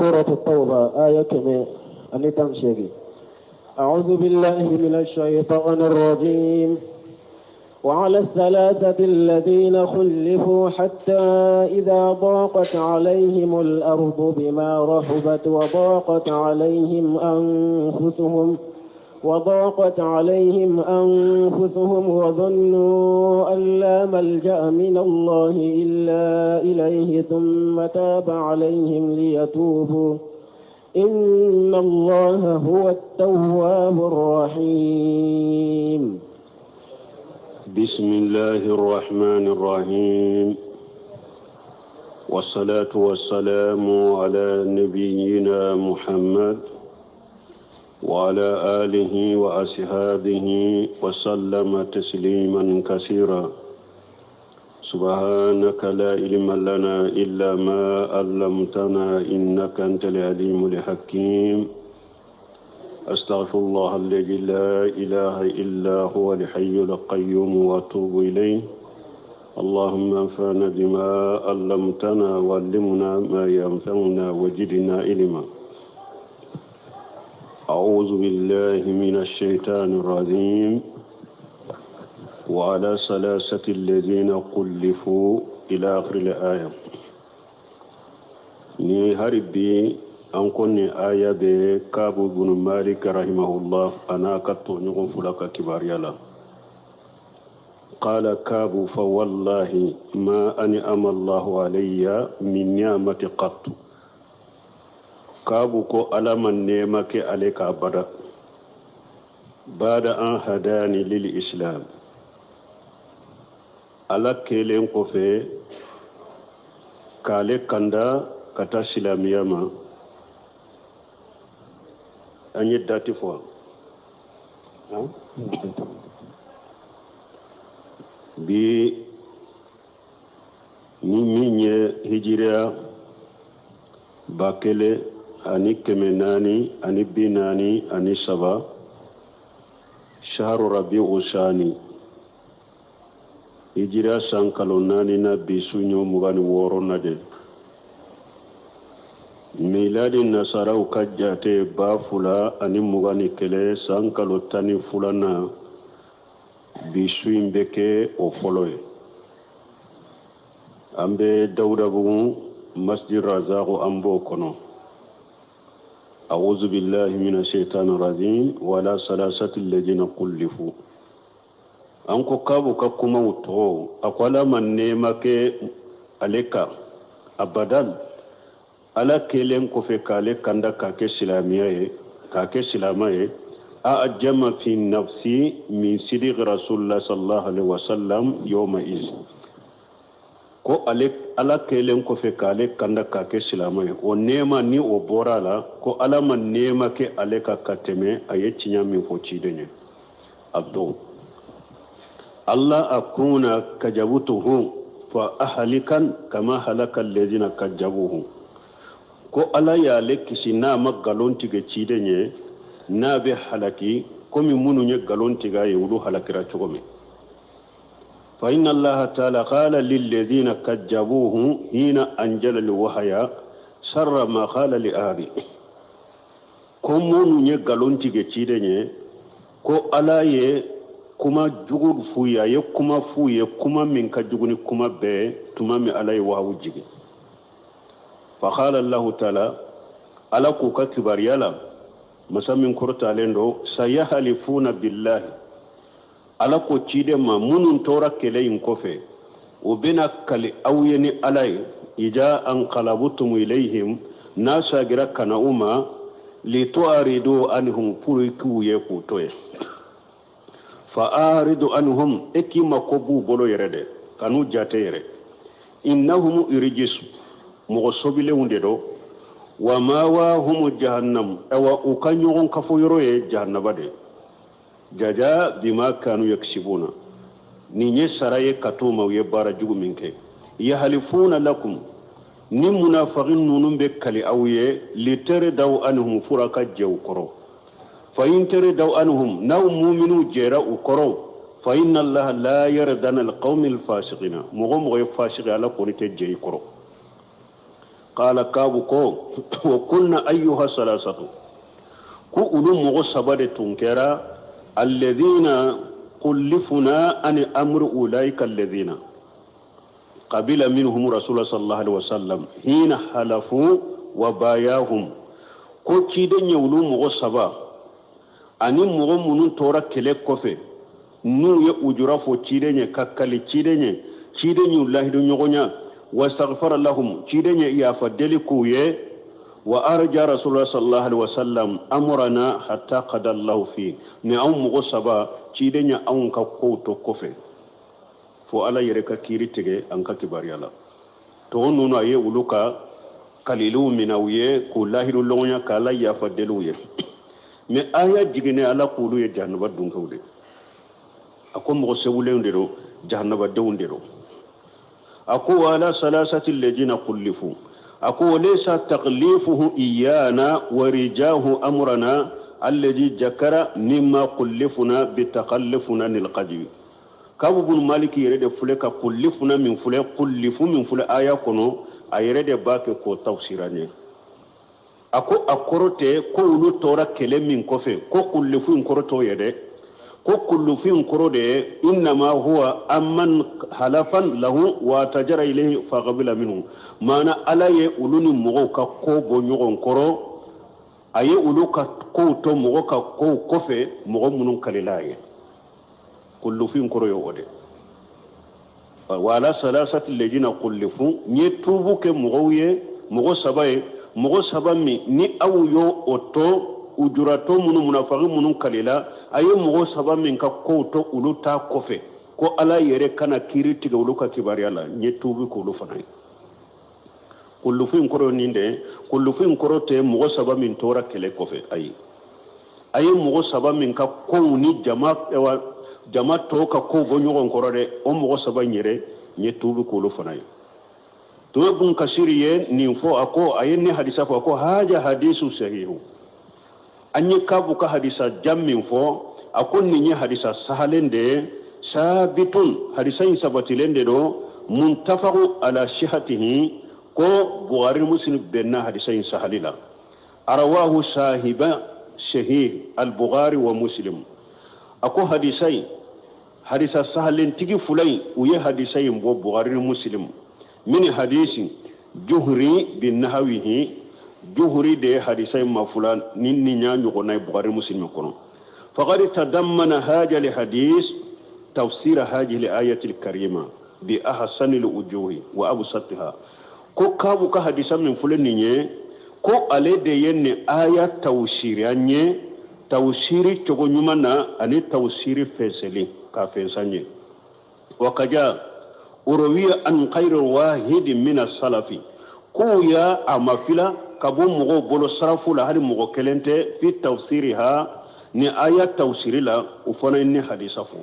Suratu Tawba aya 118. أعوذ بالله من الشيطان الرجيم. وعلى الثلاثة الذين خلفوا حتى إذا ضاقت عليهم الأرض بما رحبت وضاقت عليهم أنفسهم وظنوا أن لا ملجأ من الله إلا إليه ثم تاب عليهم ليتوبوا إن الله هو التواب الرحيم. بسم الله الرحمن الرحيم، والصلاة والسلام على نبينا محمد وعلى آله وأصحابه وسلم تسليما كثيرا. سبحانك لا علم لنا إلا ما علمتنا إنك أنت العليم الحكيم. أستغفر الله الذي لا إله إلا هو الحي القيوم وأتوب إليه. اللهم انفعنا بما علمتنا وعلمنا ما ينفعنا وزدنا علما. أعوذ بالله من الشيطان الرجيم. وعلى ثلاثة الذين خلفوا إلى آخر الآية. Ni hari bi an ko nin aya bɛ Kabu bunu Malik rahimahullah a n'a ka tɔɲɔgɔn fila ka kibaruya la. قال كعب فوالله ما أنعم الله علي من نعمة قط. Kabu ko Ala ma nɛɛma kɛ ale kan abada. بعد أن هداني للإسلام, Ala kɛlen kɔfɛ k'ale kanda ka taa silamɛya ma. An ye date fɔ wa? Bi ni min ye hijiriya 1443, شهر ربيع الثاني, hijiriya san kalo naani na, bi suɲɔ 26 na de, miladi nasaraw ka jate 2021 san kalo 12nan, bi su in bɛ kɛ o fɔlɔ ye. An bɛ Dawudabugu Masjid Razako, an b'o kɔnɔ. أعوذ بالله من الشيطان الرجيم. وعلى الثلاثة الذين خلفوا. An ko Kabu ka kumaw tɔgɔ, a ko Ala ma nɛɛma kɛ ale kan abadan, Ala kɛlen kɔfɛ k'ale kanda k'a kɛ silamɛya ye, k'a kɛ silama ye. أعجب في نفسي من صدق رسول الله صلى الله عليه وسلم يومئذ. Ko ale Ala kɛlen kɔfɛ k'ale kanda k'a kɛ silama ye, o nɛɛma ni o bɔra a la, ko Ala ma nɛɛma kɛ ale kan ka tɛmɛ a ye tiɲɛ min fɔ ciden ye a don. ألا أكون كذبته فأهلك كما هلك الذين كذبوه. Ko Ala y'ale kisi n'a ma nkalon tigɛ ciden ye, n'a bɛ halaki komi minnu ye nkalon tigɛ a ye, olu halakira cogo min. فإن الله تعالى قال للذين كذبوه حين أنزل الوحي شر ما قال لأحد. Ko minnu ye nkalon tigɛ ciden ye, ko Ala ye kuma jugu f'u ye, a ye kuma f'u ye, kuma min ka jugu ni kuma bɛɛ, tuma min Ala ye wahawu jigin. فقال الله تعالى, Ala k'u ka kibaruya la, masa min kɔrɔtalen don, سيحلفون بالله. Ala ko ciden ma, minnu tora kɛlɛ in kɔfɛ, u bɛna kali aw ye ni Ala ye. إذا انقلبتم إليهم, n'a sagira ka na u ma, لتعرضوا عنهم, pour k'u ye k'u to ye. فأعرض عنهم, e k'i mako b'u bolo yɛrɛ dɛ, kan'u jate yɛrɛ. إنهم رجس, mɔgɔ sobilenw de don. ومأواهم جهنم, awa u ka ɲɔgɔn kafo yɔrɔ ye jahannaba de. جزاء بما كانوا يكسبون, nin ye sara ye ka t'o ma, u ye baara jugu min kɛ. يحلفون لكم, ni munafaki ninnu bɛ kali aw ye, لترضوا عنهم, fura ka jɛ u kɔrɔ. فإن ترضوا عنهم, n'aw muminu jɛra u kɔrɔ, فإن الله لا يرضى عن القوم الفاسقين. Mɔgɔ mɔgɔ ye fasiki, Ala kɔni tɛ jɛ i kɔrɔ. Qala Kabu ko wa kunna ayyuha salasatu ko olu mɔgɔ saba de tun kɛra alladhina kullifuna ani amri ulaika alladhina qabila minhum rasulullah sallallahu alaihi wasallam hina halafu wa bayahum ko ciden ye olu mɔgɔ saba ani mɔgɔ minnu tora kɛlɛ kɔfɛ n'u ye ujura fɔ ciden ye ka kali ciden ye ciden y'u lahidu ɲɔgɔnya wastaghfara lahum ciden ye yafa deli k'u ye wa arja rasulullah sallallahu alaihi wasallam amrana hatta qada Allahu fi ni anw mɔgɔ saba ciden ye anw ka kow to kɔfɛ fo ala yɛrɛ ka kiiri tigɛ an ka kibaruya la tɔgɔ ninnu a ye olu ka kaliliw minɛ u ye k'u lahidu lɔgɔnya k'ala yafa deli u ye mais aya jiginnen ala k'olu ye jahanaba dunkew de a ko mɔgɔ sewulenw de don jahanabadenw de don a ko wa ala salasati lejina kullifu a ko laysa taklifuhu iyana wa rijahu amrana alladhi jakara mimma kullifuna bitakallufuna nil qadibi kabu bun maliki yɛrɛ de filɛ ka kullifuna min filɛ kullifu min filɛ aya kɔnɔ a yɛrɛ de b'a kɛ k'o tafsira ɲɛ a ko a kɔrɔ tɛ ko olu tora kɛlɛ min kɔfɛ ko kullifu in kɔrɔ t'o ye dɛ ko kullifu in kɔrɔ de ye innama huwa amman halafan lahu wa tajara ilayhi faqabila minhu maana ala ye olu ni mɔgɔw ka ko bɔ ɲɔgɔn kɔrɔ a ye olu ka kow to mɔgɔ ka kow kɔfɛ mɔgɔ minnu kalila a ye kullufu in kɔrɔ ye o de wa ala salasati lejina kullifu n ye tuubu kɛ mɔgɔw ye mɔgɔ saba ye mɔgɔ saba min ni aw y'o o to ujuratɔ minnu munafaki minnu kalila a ye mɔgɔ saba min ka kow to olu ta kɔfɛ ko ala yɛrɛ kana kiiri tigɛ olu ka kibaruya la n ye tuubi k'olu fana ye kullufu in kɔrɔ nin de kullufu in kɔrɔ tɛ mɔgɔ saba min tora kɛlɛ kɔfɛ ayi a ye mɔgɔ saba min ka kow ni jama jama tɔw ka kow bɔ ɲɔgɔn kɔrɔ dɛ o mɔgɔ saba in yɛrɛ n ye tuubi k'olu fana ye tuma bun kasiri ye nin fɔ a ko a ye nin hadisa fɔ a ko haja hadisu sahihu an ye kabu ka hadisa jan min fɔ a ko nin ye hadisa sahalen de ye sabitun hadisa in sabatilen de don muntafaku ala sihatihi ko buhari muslim bɛnna hadisa in sahali la arawahu sahiba sahih al-bukhari wa muslim a ko hadisa in hadisa sahalentigi fila in u ye hadisa in bɔ buhari ni muslim min hadisi juhuri bi nahawihi juhuri de ye hadisa in mafula ni nin y'a ɲɔgɔnna ye buhari muslim kɔnɔ faqad tadammana haja li hadis tafsira hajihi li ayati karima bi ahsani al wujuhi wa absatiha ko kabu ka hadisa min filɛ nin ye ko ale de ye nin aya tawsiri an ye tawsiri cogo ɲuman na ani tawsiri fɛnsɛli k'a fɛnsɛn ye wa kaja uruwiya an khayri wahidi min salafi k'u ya a mafila ka bɔ mɔgɔw bolo sarafu la hali mɔgɔ kelen tɛ fi tafsiriha ni aya tafsiri la o fana ye ni hadisa fɔ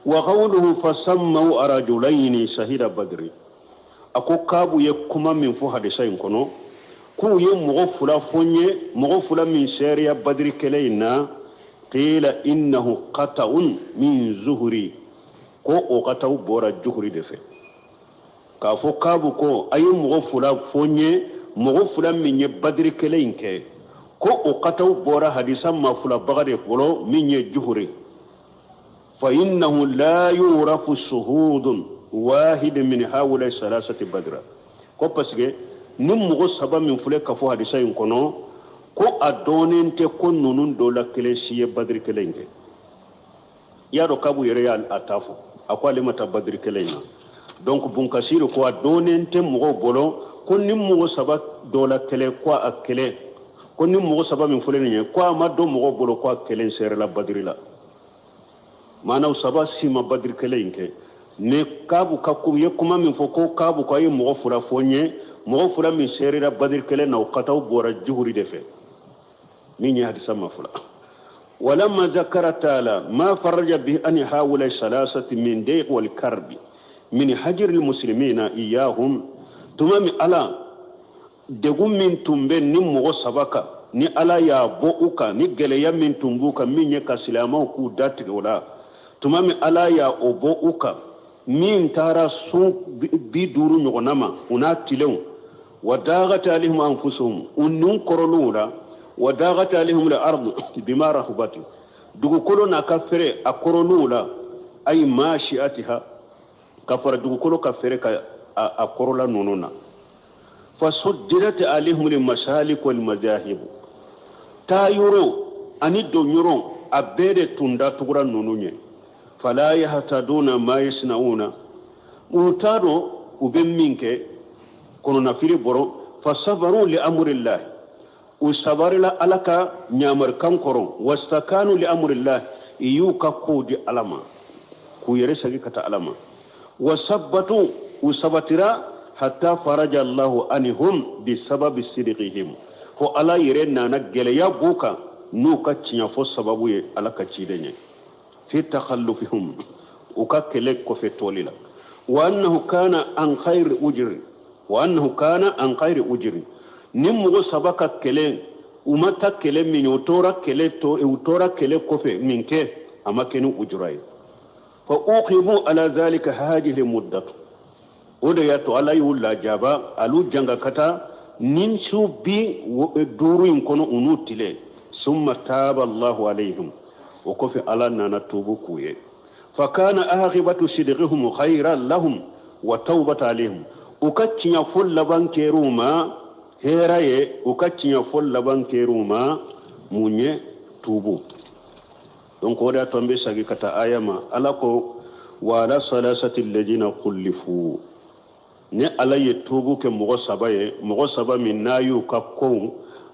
wa qawluhu fasammaw rajulayni shahida badri a ko kabu ye kuma min fɔ hadisa in kɔnɔ k'u ye mɔgɔ fila fɔ n ye mɔgɔ fila min seereya badiri kɛlɛ in na qila innahu qata'un min zuhuri ko o qata'u bɔra juhuri de fɛ k'a fɔ kabu ko a ye mɔgɔ fila fɔ n ye mɔgɔ fila min ye badiri kɛlɛ in kɛ ko o qata'u bɔra hadisa mafulabaga de bolo min ye juhuri fa innahu la yurafu shuhudun wahid min haula salasati badra ko parce que ni mɔgɔ saba min filɛ ka fɔ hadisa in kɔnɔ ko a dɔnnen tɛ ko ninnu dɔ la kelen si ye badiri kɛlɛ in kɛ i y'a dɔn kabu yɛrɛ y'a ta fɔ a ko ale ma taa badiri kɛlɛ in na donc bunkasiri ko a dɔnnen tɛ mɔgɔw bolo ko ni mɔgɔ saba dɔ la kelen ko a kelen ko ni mɔgɔ saba min filɛ nin ye ko a ma dɔn mɔgɔw bolo ko a kelen seerela badiri la maanaw saba si ma badiri kɛlɛ in kɛ ni kabu ka ko ye kuma min fɔ ko kabu ko a ye mɔgɔ fila fɔ n ye mɔgɔ fila min seerela badiri kɛlɛ na o kataw bɔra juhuri de fɛ min ye hadisa ma fila walamma zakara taala ma faraja bi ani haula salasati min dayq wal karbi min hajri al muslimina iyahum tuma min ala degun min tun bɛ ni mɔgɔ saba kan ni ala y'a bɔ u kan ni gɛlɛya min tun b'u kan min ye ka silamɛw k'u da tigɛ o la tuma min ala y'a o bɔ u kan min taara sun 50 ɲɔgɔnna ma u n'a tilenw Wa dagat alaihim anfusuhum, u nun kɔrɔlenw la. Wa dagat alaihim al-ardu bima rahubat, dugukolo n'a ka fɛrɛ a kɔrɔlenw la. Ay ma shi'atiha, ka fara dugukolo ka fɛrɛ ka a kɔrɔla ninnu na. Fasuddirat alaihim al-masalik wal mazahib, taayɔrɔ ani donyɔrɔ a bɛɛ de tun datugura ninnu ɲɛ. Fala yahtaduna ma yasnauna, u t'a dɔn u bɛ min kɛ, kɔnɔnafili bɔrɔ. Fasabaru li amrillah, u sabarila Ala ka ɲamarikan kɔrɔ. Wastakanu li amrillah, i y'u ka kow di Ala ma, k'u yɛrɛ segin ka taa Ala ma. Wasabbatu, u sabatira. Hatta faraja Allahu anhum bisababi sidqihim, fo Ala yɛrɛ nana gɛlɛya b'u kan n'u ka tiɲɛfɔ sababu ye Ala ka ciden ye. Fi takhallufihim, u ka kɛlɛ kɔfɛ tɔli la. Wa annahu kana an khayri ujri, wa annahu kana an khayri ujri. Ni mɔgɔ saba ka kɛlɛ, u ma taa kɛlɛ min ye, u tora kɛlɛ to, u tora kɛlɛ kɔfɛ min kɛ, a ma kɛ ni ujura ye. Fa uqibu ala zalika hadhihi muddatu, o de y'a to Ala y'u lajaba, alu janga ka taa nin su 50 in kɔnɔ u n'u tile. Summa taba Allahu alayhim, o kɔfɛ Ala nana tubu k'u ye. Fa kana aqibatu sidqihum khayran lahum wa tawbata alayhim, u ka tiɲɛ fɔ laban kɛr'u ma hɛrɛ ye, u ka tiɲɛ fɔ laban kɛr'u ma mun ye? Tubu. Donc o de y'a to an bɛ segin ka taa aya ma. Ala ko wa ala salasati alladhina kullifu, ni Ala ye tubu kɛ mɔgɔ saba ye, mɔgɔ saba min n'a y'u ka kow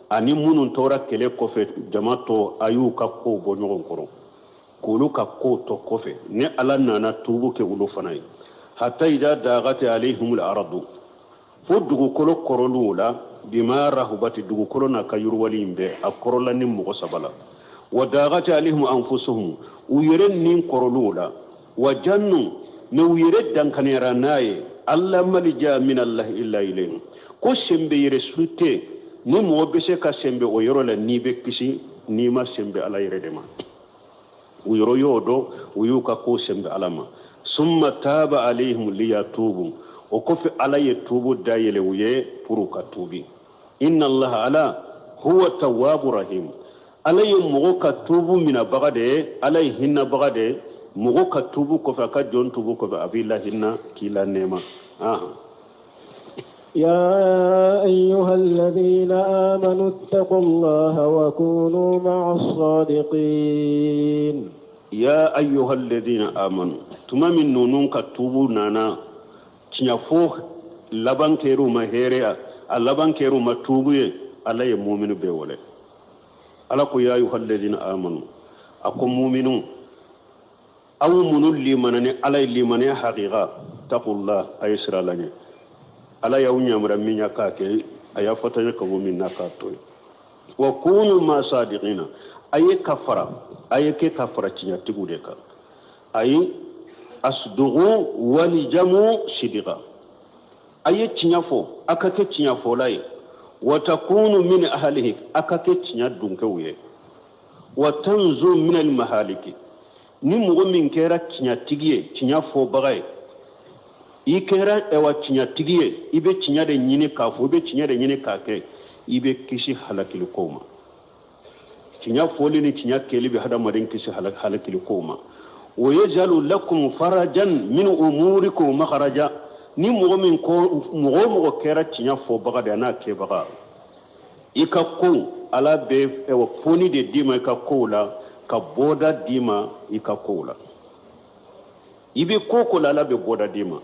ani minnu tora kɛlɛ kɔfɛ jama tɔ, a y'u ka kow bɔ ɲɔgɔn kɔrɔ k'olu ka kow tɔ kɔfɛ, ni Ala nana tubu kɛ olu fana ye. Hatta idha daghat alayhim al-ardu, fo dugukolo kɔrɔluw la. Bima rahubati, dugukolo n'a ka yiriwali in bɛɛ a kɔrɔla ni mɔgɔ saba la. Wa daghat alayhim anfusuhum, u yɛrɛ nin kɔrɔluw la. Wa jannu, mais u yɛrɛ dankaniyara n'a ye. Alla malija min Allah illa ilayhi, ko senbe yɛrɛ su tɛ ni mɔgɔ bɛ se ka senbe o yɔrɔ la n'i bɛ kisi n'i ma senbe Ala yɛrɛ de ma. U yɔrɔ y'o dɔn, u y'u ka ko senbe Ala ma. Summa taba alayhim liyatubu, o kɔfɛ Ala ye tubu dayɛlɛ u ye pour u ka tubi. Inna Allaha ala huwa tawwabu rahim, Ala ye mɔgɔ ka tubu minabaga de ye, Ala ye hinɛbaga de ye. Mɔgɔ ka tubu kɔfɛ, a ka jɔn tubu kɔfɛ, a b'i lahinɛ k'i la nɛɛma. يا أيها الذين آمنوا اتقوا الله وكونوا مع الصادقين. يا أيها الذين آمنوا، tuma min ninnu ka tubu nana tiɲɛ fɔ laban kɛr'u ma hɛrɛ, a laban kɛr'u ma tubu ye, Ala ye muminu bɛɛ wele. Ala ko ya ayuha alladhina amanu, a ko muminu aw minnu limana ni Ala ye limaniya haqiqa, taqullah, a ye sira la ɲɛ. Ala y'aw ɲamara min ya k'a kɛ, a y'a fɔ ta ka bɔ min na k'a to yen. Wa kunu ma sadiqina, a ye ka fara, a ye kɛ ka fara tiɲɛtigiw de kan. Ayi asdugu walijamu sidiqa, a ye tiɲɛ fɔ, a ka kɛ tiɲɛ fɔla ye. Wa takunu min ahlihi, a ka kɛ tiɲɛ dunkew ye. Wa tanzu min al mahaliki, ni mɔgɔ min kɛra tiɲɛtigi ye, tiɲɛ fɔbaga ye, i kɛra ɛwa tiɲɛtigi ye, i bɛ tiɲɛ de ɲini k'a fɔ, i bɛ tiɲɛ de ɲini k'a kɛ, i bɛ kisi halakili kow ma. Tiɲɛ fɔli ni tiɲɛ kɛli bɛ hadamaden kisi halakili kow ma. Wa yajalu lakum farajan min umurikum makharaja, ni mɔgɔ min ko mɔgɔ o mɔgɔ kɛra tiɲɛ fɔbaga de ye a n'a kɛbaga, i ka kow Ala bɛ ɛwa foni de d'i ma i ka kow la, ka bɔda d'i ma i ka kow la. I bɛ ko ko la, Ala bɛ bɔda d'i ma.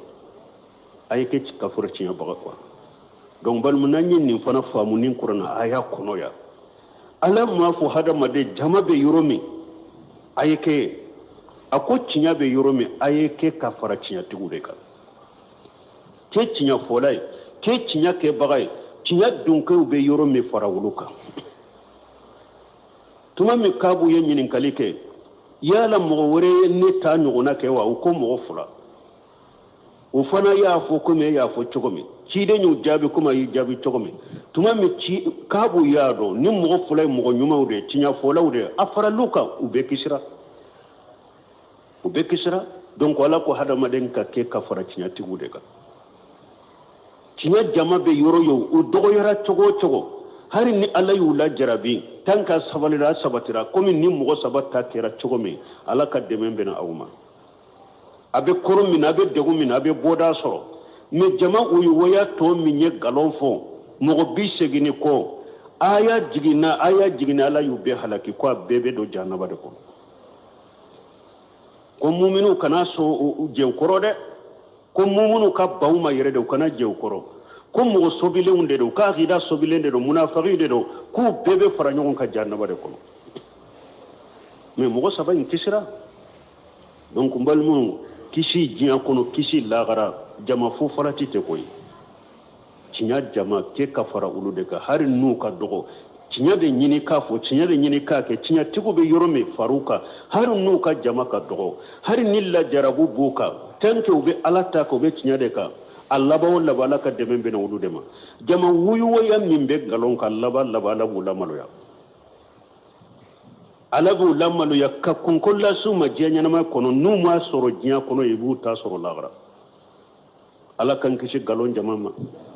A ye kɛ ka fɔra tiɲɛbaga quoi. Donc balima, n'an ye nin fana faamu ni kuranna aya kɔnɔ yan, Ala m'a fɔ hadamaden jama bɛ yɔrɔ min a ye kɛ, a ko tiɲɛ bɛ yɔrɔ min a ye kɛ ka fara tiɲɛtigiw de kan. Kɛ tiɲɛ fɔla ye, kɛ tiɲɛ kɛbaga ye, tiɲɛ dunkew bɛ yɔrɔ min fara olu kan. Tuma min Kabu ye ɲininkali kɛ, yala mɔgɔ wɛrɛ ye ne ta ɲɔgɔnna kɛ wa? U ko mɔgɔ fila. O fana y'a fɔ komi e y'a fɔ cogo min, ciden y'u jaabi komi a y'i jaabi cogo min. Tuma min ci Kabu y'a dɔn ni mɔgɔ fila ye mɔgɔ ɲumanw de ye, tiɲɛfɔlaw de ye, a faral'u kan, u bɛɛ kisira, u bɛɛ kisira. Donc Ala ko hadamaden ka kɛ ka fara tiɲɛtigiw de kan. Tiɲɛ jama bɛ yɔrɔ yo, u dɔgɔyara cogo o cogo, hali ni Ala y'u lajarabi, tant que a sabalira, a sabatira, komi ni mɔgɔ saba ta kɛra cogo min, Ala ka dɛmɛ bɛna aw ma. A bɛ kɔrɔ min na, a bɛ degun min na, a bɛ bɔda sɔrɔ. Mais jama u ye waya tɔ min ye nkalon fɔ, mɔgɔ 80 ni kɔ, aya jiginna, aya jiginna, Ala y'u bɛɛ halaki ko a bɛɛ bɛ don jahanaba de kɔnɔ. Ko muminu kana sɔn u jɛ kɔrɔ dɛ, ko muminu ka ban u ma yɛrɛ de, u kana jɛ u kɔrɔ, ko mɔgɔ sobilenw de don, k'a akida sobilen de don, munafaki de don, k'u bɛɛ bɛ fara ɲɔgɔn kan jahanaba de kɔnɔ. Mais mɔgɔ saba in kisira. Donc n balimaw, kisi diɲɛ kɔnɔ, kisi lahara, jama fo farati tɛ koyi. Tiɲɛ jama kɛ ka fara olu de kan, hali n'u ka dɔgɔ. Tiɲɛ de ɲini k'a fɔ, tiɲɛ de ɲini k'a kɛ. Tiɲɛtigiw bɛ yɔrɔ min, far'u kan, hali n'u ka jama ka dɔgɔ, hali ni lajarabu b'u kan, tant que u bɛ Ala ta kan, u bɛ tiɲɛ de kan, a laban o laban, Ala ka dɛmɛ bɛna olu de ma. Jama wuyuwaya min bɛ nkalon kan, laban laban, Ala b'u lamaloya. Ala b'u lamaloya ka kunko las'u ma diɲɛ ɲɛnama kɔnɔ. N'u m'a sɔrɔ diɲɛ kɔnɔ, i b'u ta sɔrɔ lahara. Ala k'an kisi nkalon jama ma,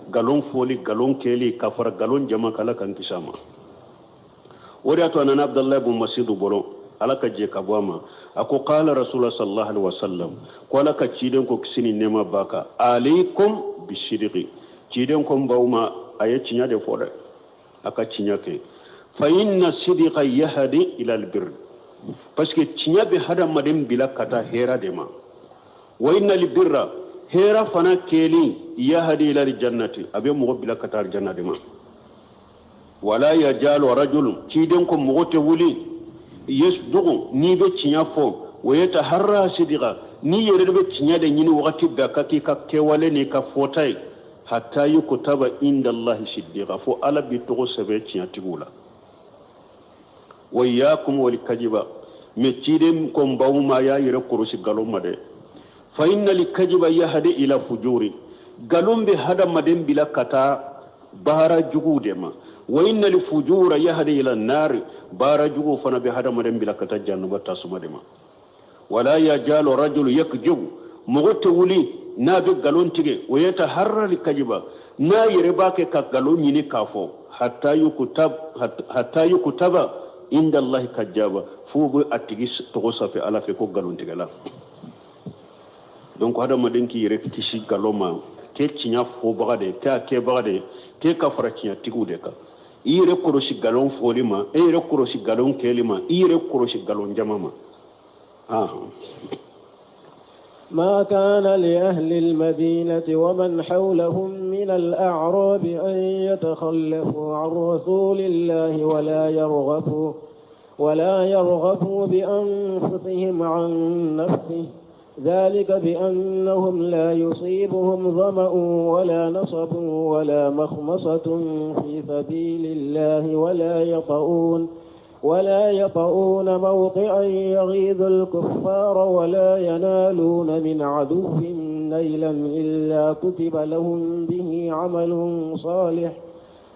nkalon fɔli, nkalon kɛli, ka fara nkalon jama kan, Ala k'an kisi a ma. O de y'a to a nana Abudalayi bun Masidu bolo, Ala ka jɛ ka bɔ a ma, a ko qala rasulullah sallallahu alaihi wasallam, ko Ala ka ciden ko kisi ni nɛɛma b'a kan, alaikum bisidiki. Ciden ko n baw ma, a ye tiɲɛ de fɔ dɛ, a ka tiɲɛ kɛ. Fa inna sidika yahadi ila albir, parce que tiɲɛ bɛ hadamaden bila ka taa hɛrɛ de ma. Wa inna albirra, hɛrɛ fana kɛli, yahadi ila aljannati, a bɛ mɔgɔ bila ka taa aljanna de ma. Wala yajalu rajul, ciden ko mɔgɔ tɛ wuli, yasdugu, n'i bɛ tiɲɛ fɔ, wa yataharra sidika, n'i yɛrɛ bɛ tiɲɛ de ɲini wagati bɛɛ ka k'i ka kɛwale n'i ka fɔta ye, hatta yukutaba inda Allahi siddiqa, fo Ala b'i tɔgɔ sɛbɛn tiɲɛtigiw la. Wa iyyakum wal kajiba, mais ciden ko n baw ma, y'a yɛrɛ kɔlɔsi nkalon ma dɛ. Fa innal kajiba yahdi ila fujuri, nkalon bɛ hadamaden bila ka taa baara juguw de ma. Wa innal fujura yahdi ila nari, baara juguw fana bɛ hadamaden bila ka taa jahanaba tasuma de ma. Wala yajalu rajulu yakjibu, mɔgɔ tɛ wuli n'a bɛ nkalon tigɛ, wa yataharra kajiba, n'a yɛrɛ b'a kɛ ka nkalon ɲini k'a fɔ, hatta yukutaba inda Allahi kajaba, f'u bɛ a tigi tɔgɔ safe Ala fɛ ko nkalontigɛla. Donc hadamaden k'i yɛrɛ kisi nkalon ma, k'e tiɲɛ fɔbaga de ye, k'a kɛbaga de ye, k'e ka fara tiɲɛtigiw de kan. I yɛrɛ kɔlɔsi nkalon fɔli ma, e yɛrɛ kɔlɔsi nkalon kɛli ma, i yɛrɛ kɔlɔsi nkalon jama ma. ما كان لأهل المدينة ومن حولهم من الأعراب أن يتخلفوا عن رسول الله ولا يرغبوا بأنفسهم عن نفسه ذلك بأنهم لا يصيبهم ظمأ ولا نصب ولا مخمصة في سبيل الله ولا يطؤون موطئا يغيظ الكفار ولا ينالون من عدو نيلا إلا كتب لهم به عمل صالح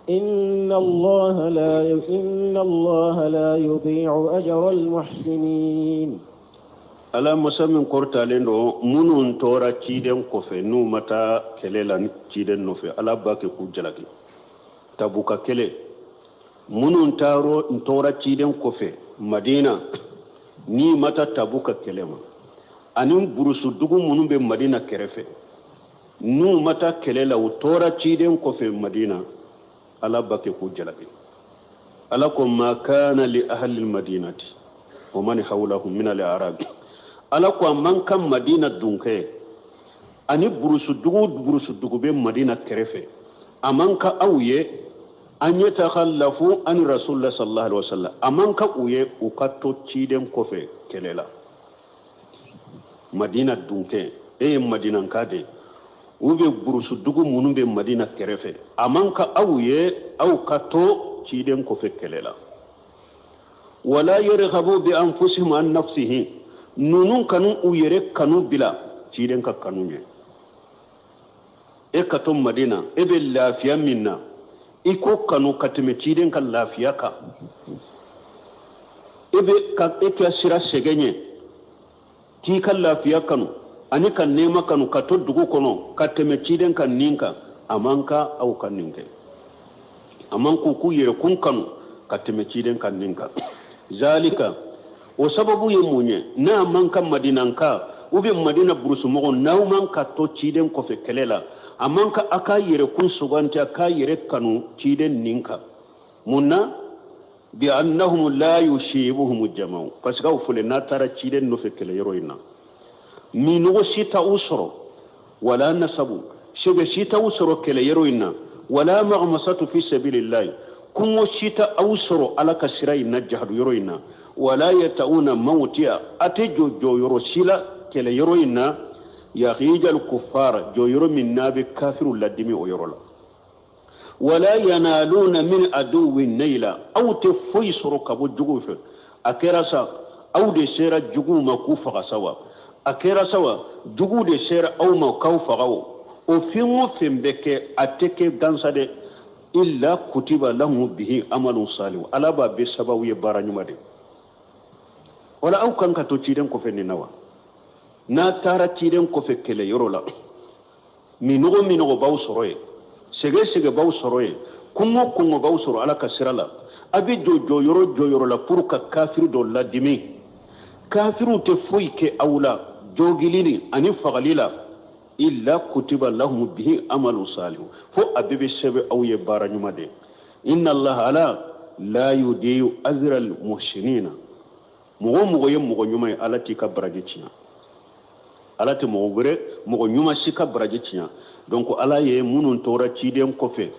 إن الله لا يضيع أجر المحسنين. Ala masa min kɔrɔtalen don, minnu tora ciden kɔfɛ, n'u ma taa kɛlɛ la ciden nɔfɛ, Ala b'a kɛ k'u jalaki Tabuka kɛlɛ. Minnu tora ciden kɔfɛ Madina, n'i ma taa Tabuka kɛlɛ ma, ani burusudugu minnu bɛ Madina kɛrɛfɛ, n'u ma taa kɛlɛ la, u tora ciden kɔfɛ Madina, Ala b'a kɛ k'u jalaki. Ala ko ma kana li ahli madinati wa man hawlahum min al arabi, Ala ko a man kan Madina dunkɛ ani burusudugu bɛ Madina kɛrɛfɛ, a man kan aw ye an yatakhallafu an rasulullah sallallahu alaihi wasallam, a man kan u ye u ka to ciden kɔfɛ kɛlɛ la. Madina dunkɛ, e ye Madinanka de, u bɛ burusudugu minnu bɛ Madina kɛrɛfɛ, a man kan aw ye aw ka to ciden kɔfɛ kɛlɛ la. Wala yarghabu bi anfusihim an nafsihi, ninnu kanu u yɛrɛ kanu bila ciden ka kanu ɲɛ. E ka to Madina, e bɛ lafiya min na, i ko kanu ka tɛmɛ ciden ka lafiya kan. E bɛ ka e ka sira sɛgɛn ɲɛ, k'i ka lafiya kanu ani ka nɛɛma kanu ka to dugu kɔnɔ ka tɛmɛ ciden ka nin kan. A man kan aw ka nin kɛ. A man k'u k'u yɛrɛkun kanu ka tɛmɛ ciden ka nin kan. Zalika, o sababu ye mun ye? N'a man kan Madinanka ou bien Madina burusumɔgɔ, n'aw man ka to ciden kɔfɛ kɛlɛ la, a man kan a k'a yɛrɛkun suganti, a k'a yɛrɛ kanu ciden nin kan. Mun na? Bi annahum la yusibuhum jama'u, parce que aw filɛ, n'a taara ciden nɔfɛ kɛlɛyɔrɔ in na, minɔgɔ si t'aw sɔrɔ, wala nasabu, sɛgɛ si t'aw sɔrɔ kɛlɛyɔrɔ in na, wala maghmasatu fi sabilillahi, kɔngɔ si t'aw sɔrɔ Ala ka sira in na, jahadu yɔrɔ in na, wala yata'una mawti'a, a tɛ jɔ jɔyɔrɔ si la kɛlɛyɔrɔ in na, yaghijal kuffar, jɔyɔrɔ min n'a bɛ kafiriw ladimi o yɔrɔ la, wala yanaluna min aduwwin naila, aw tɛ foyi sɔrɔ ka bɔ juguw fɛ. A kɛra sa aw de sera juguw ma k'u faga sa wa, a kɛra sa wa juguw de sera aw ma k'aw faga o, o fɛn o fɛn bɛ kɛ, a tɛ kɛ gansa dɛ. Illa kutiba lahum bihi amalun salihu, Ala b'a bɛɛ sababu ye baara ɲuman de. Wala aw kan ka to ciden kɔfɛ nin na wa? N'a taara ciden kɔfɛ kɛlɛ yɔrɔ la, minɔgɔ minɔgɔ b'aw sɔrɔ yen, sɛgɛ sɛgɛ b'aw sɔrɔ yen, kɔngɔ kɔngɔ b'aw sɔrɔ Ala ka sira la, a bɛ jɔ jɔyɔrɔ jɔyɔrɔ la pour ka kafiri dɔ ladimi, kafiriw tɛ foyi kɛ aw la jogili ni ani fagali la, illa kutiba lahum bihi amalu salihu, fo a bɛɛ bɛ sɛbɛn aw ye baara ɲuman de. Inna Allaha ala la yudiyu azra al muhsinina, mɔgɔ o mɔgɔ ye mɔgɔ ɲuman ye, Ala t'i ka baraji tiɲɛ, Ala tɛ mɔgɔ wɛrɛ mɔgɔ ɲuman si ka baraji tiɲɛ. Donc Ala ye minnu tora ciden kɔfɛ,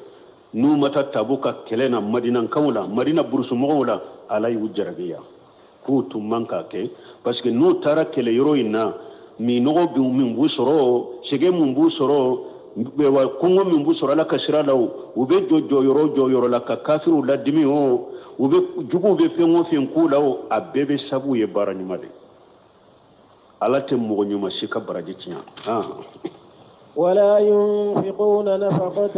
n'u ma taa Tabuka kɛlɛ na, Madinankaw la, Madina burusumɔgɔw la, Ala y'u jarabi yan k'u tun man k'a kɛ, parce que n'u taara kɛlɛ yɔrɔ in na, minɔgɔ min b'u sɔrɔ, sɛgɛn min b'u sɔrɔ, kɔngɔ min b'u sɔrɔ Ala ka sira la, u bɛ jɔ jɔyɔrɔ jɔyɔrɔ la ka kafiriw ladimi o, u bɛ juguw bɛ fɛn o fɛn k'u la o, a bɛɛ bɛ sabu ye baara ɲuman de. Ala tɛ mɔgɔ ɲuman si ka baraji tiɲɛ. ولا ينفقون نفقة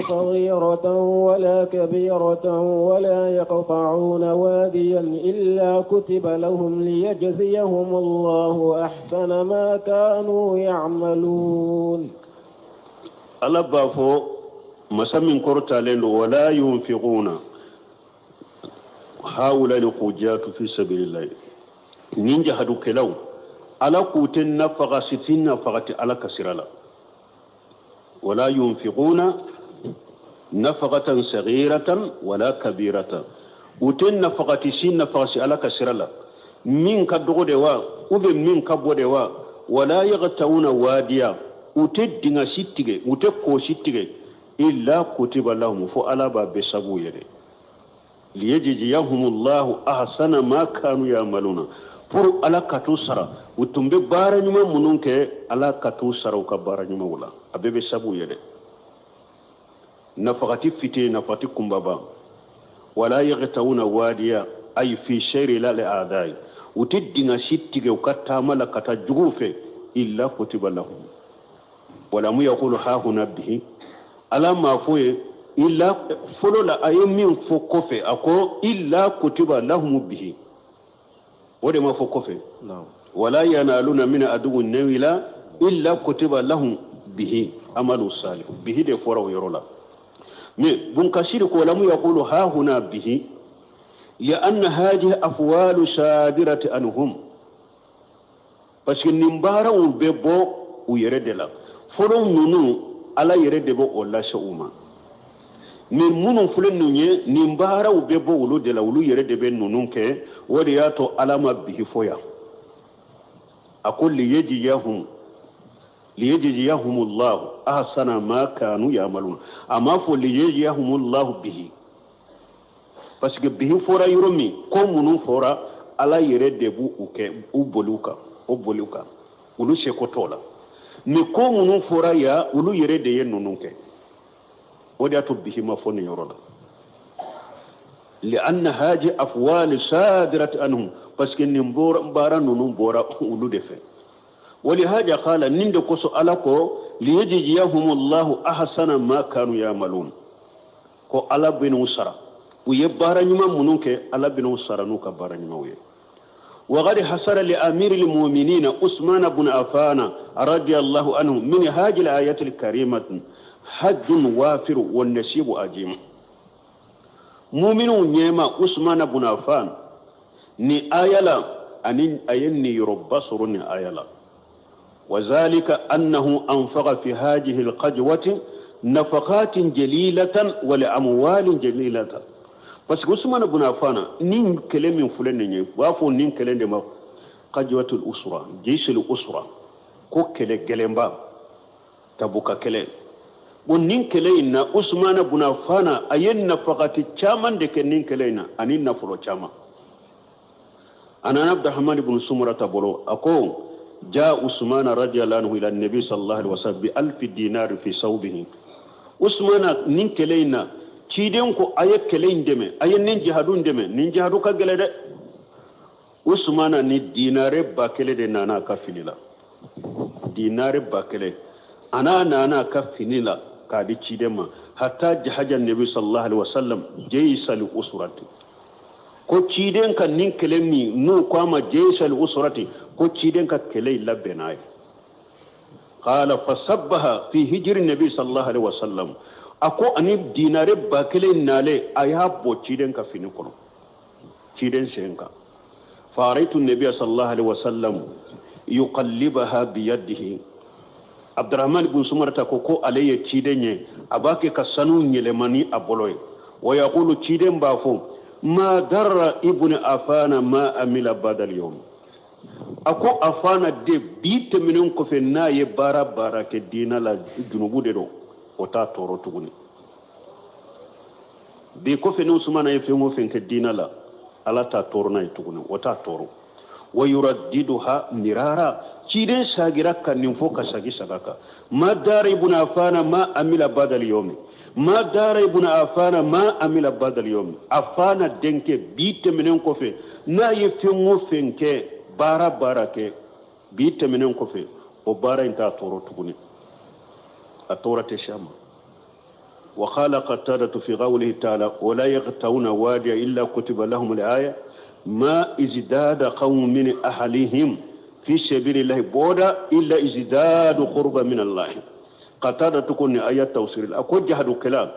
صغيرة ولا كبيرة ولا يقطعون واديا إلا كتب لهم ليجزيهم الله أحسن ما كانوا يعملون. Ala b'a fɔ masa min kɔrɔtalen don, wala yunfiquna haula lqujatu fi sabilillahi, nin jahadukɛlaw, Ala k'u tɛ nafaga si nafagati Ala ka sira la. Wala yunfiquna nafaqatan saghiratan wala kabiratan, u tɛ nafagati si nafagasi Ala ka sira la, min ka dɔgɔ de wa, ou bien min ka bɔ de wa. Wala yaqta'una wadiya, u tɛ dinga si tigɛ, u tɛ kɔ si tigɛ, illa kutiba lahum, fo Ala b'a bɛɛ sabu ye dɛ. Liyajziyahumullahu ahsana ma kanu ya'maluna, pour Ala ka t'u sara, u tun bɛ baara ɲuman minnu kɛ, Ala ka t'u sara u ka baara ɲumanw la. A bɛɛ bɛ sabu ye dɛ, nafagati fitini, nafagati kunbaba. Wala yaqta'una wadiya ay fi shayri la li a'dai, u tɛ dinga si tigɛ u ka taama la ka taa juguw fɛ, illa kutiba lahum. Wala mu yaqulu hahuna bihi, Ala m'a fɔ ye illa fɔlɔ la, a ye min fɔ kɔfɛ, a ko illa kutiba lahum bihi, o de ma fɔ kɔfɛ. Wala yanaluna min aduwwin nawila illa kutiba lahum bihi amalu salih, bihi de fɔra o yɔrɔ la. Mais Bunkasiri ko lamu yaqulu hahuna bihi lianna hadhihi afwalu sadirati anhum, parce que nin baaraw bɛ bɔ u yɛrɛ de la. Fɔlɔ ninnu, Ala yɛrɛ de bɛ o lase u ma, mais minnu filɛ ninnu ye, nin baaraw bɛ bɔ olu de la, olu yɛrɛ de bɛ ninnu kɛ. O de y'a to Ala ma bihi fɔ yan, a ko liyajziyahum liyajziyahumullahu ahsana ma kanu ya'malun, a m'a fɔ liyajziyahumullahu bihi, parce que bihi fɔra yɔrɔ min, ko minnu fɔra, Ala yɛrɛ de b'u kɛ u boli u kan, o boli u kan, olu seko t'o la. Mais ko minnu fɔra yan, olu yɛrɛ de ye ninnu kɛ, o de y'a to bihi ma fɔ nin yɔrɔ la. Lianna haji afwali sadirat anhum, parce que nin baara ninnu bɔra olu de fɛ. Walihaja qala, nin de kosɔn Ala ko liyajziyahumullahu ahsana ma kanu yamalun, ko Ala bɛn'u sara u ye baara ɲuman minnu kɛ, Ala bɛn'u sara n'u ka baara ɲumanw ye. وقد حصل لأمير المؤمنين عثمان بن عفان رضي الله عنه من هذه الآية الكريمة. Hajjun wafiru wa nasibu ajim. Muminuw ɲɛma Usumana bun Affan ni aya la, ani a ye niyɔrɔba sɔrɔ nin aya la. Wa zalika annahu anfaqa fi hadhihi alqajwati nafaqatin jalilatan wa li amwalin jalilatan. Parce que Usumana bun Affan nin kɛlɛ min filɛ nin ye, u b'a fɔ nin kɛlɛ de ma qajwatul usra, jayshul usra, ko kɛlɛ gɛlɛnba, Tabuka kɛlɛ. Bon, nin kɛlɛ in na, Usumana bun Affan a ye nafakati caman de kɛ nin kɛlɛ in na, ani nafolo caman. A nana Abdurahman ibn Sumurata bolo, a ko ja Usumana radiyallahu anhu ila nabi sallallahu alaihi wasallam bi alfi dinar fi sawbihi. Usumana nin kɛlɛ in na, ciden ko a ye kɛlɛ in dɛmɛ, a ye nin jihadu in dɛmɛ, nin jihadu ka gɛlɛ dɛ. Usumana ni dinare 1000 de nana a ka fini la, dinare 1000 a n'a nana a ka fini la k'a di ciden ma. Hatta jahaja nabi sallallahu alaihi wasallam jaysal usrati, ko ciden ka nin kɛlɛ min n'u ko a ma jaysal usrati, ko ciden ka kɛlɛ in labɛn n'a ye. Qala fasabbaha fi hijri nabi sallallahu alaihi wasallam. A ko ani dinare 1000 nalen, a y'a bɔ ciden ka fini kɔnɔ, ciden sen kan. Faraitu nabiya sallallahu alaihi wasallam yuqallibaha biyadihi. Abdurrahman ibn Sumarata ko ale ye ciden ye, a b'a kɛ ka sanu yɛlɛma ni a bolo ye. Wa yaqulu, ciden b'a fɔ, ma darra ibn Afana ma amila badal yawm. A ko Afana de, bi tɛmɛnen kɔfɛ, n'a ye baara baara kɛ diina la, junubu de don, o t'a tɔɔrɔ tuguni. Bi kɔfɛ, ni Usumana ye fɛn o fɛn kɛ diina la, Ala t'a tɔɔrɔ n'a ye tuguni, o t'a tɔɔrɔ. Wa yuraddiduha mirara, ciden sagira ka nin fɔ ka sagi saga kan: ma dara ibn Afana ma amila badal yawmi, ma dara ibn Afana ma amila badal yawmi. Afana denkɛ, bi tɛmɛnen kɔfɛ, n'a ye fɛn o fɛn kɛ, baara baara kɛ bi tɛmɛnen kɔfɛ, o baara in t'a tɔɔrɔ tuguni, a tɔɔrɔ tɛ si a ma. وقال قتادة في قوله تعالى ولا يقطعون واديا إلا كتب لهم الآية ما ازداد قوم من أهلهم في سبيل الله بودا إلا ازداد قربا من الله. قتادة تكون آية توصيل أكو جهد كلام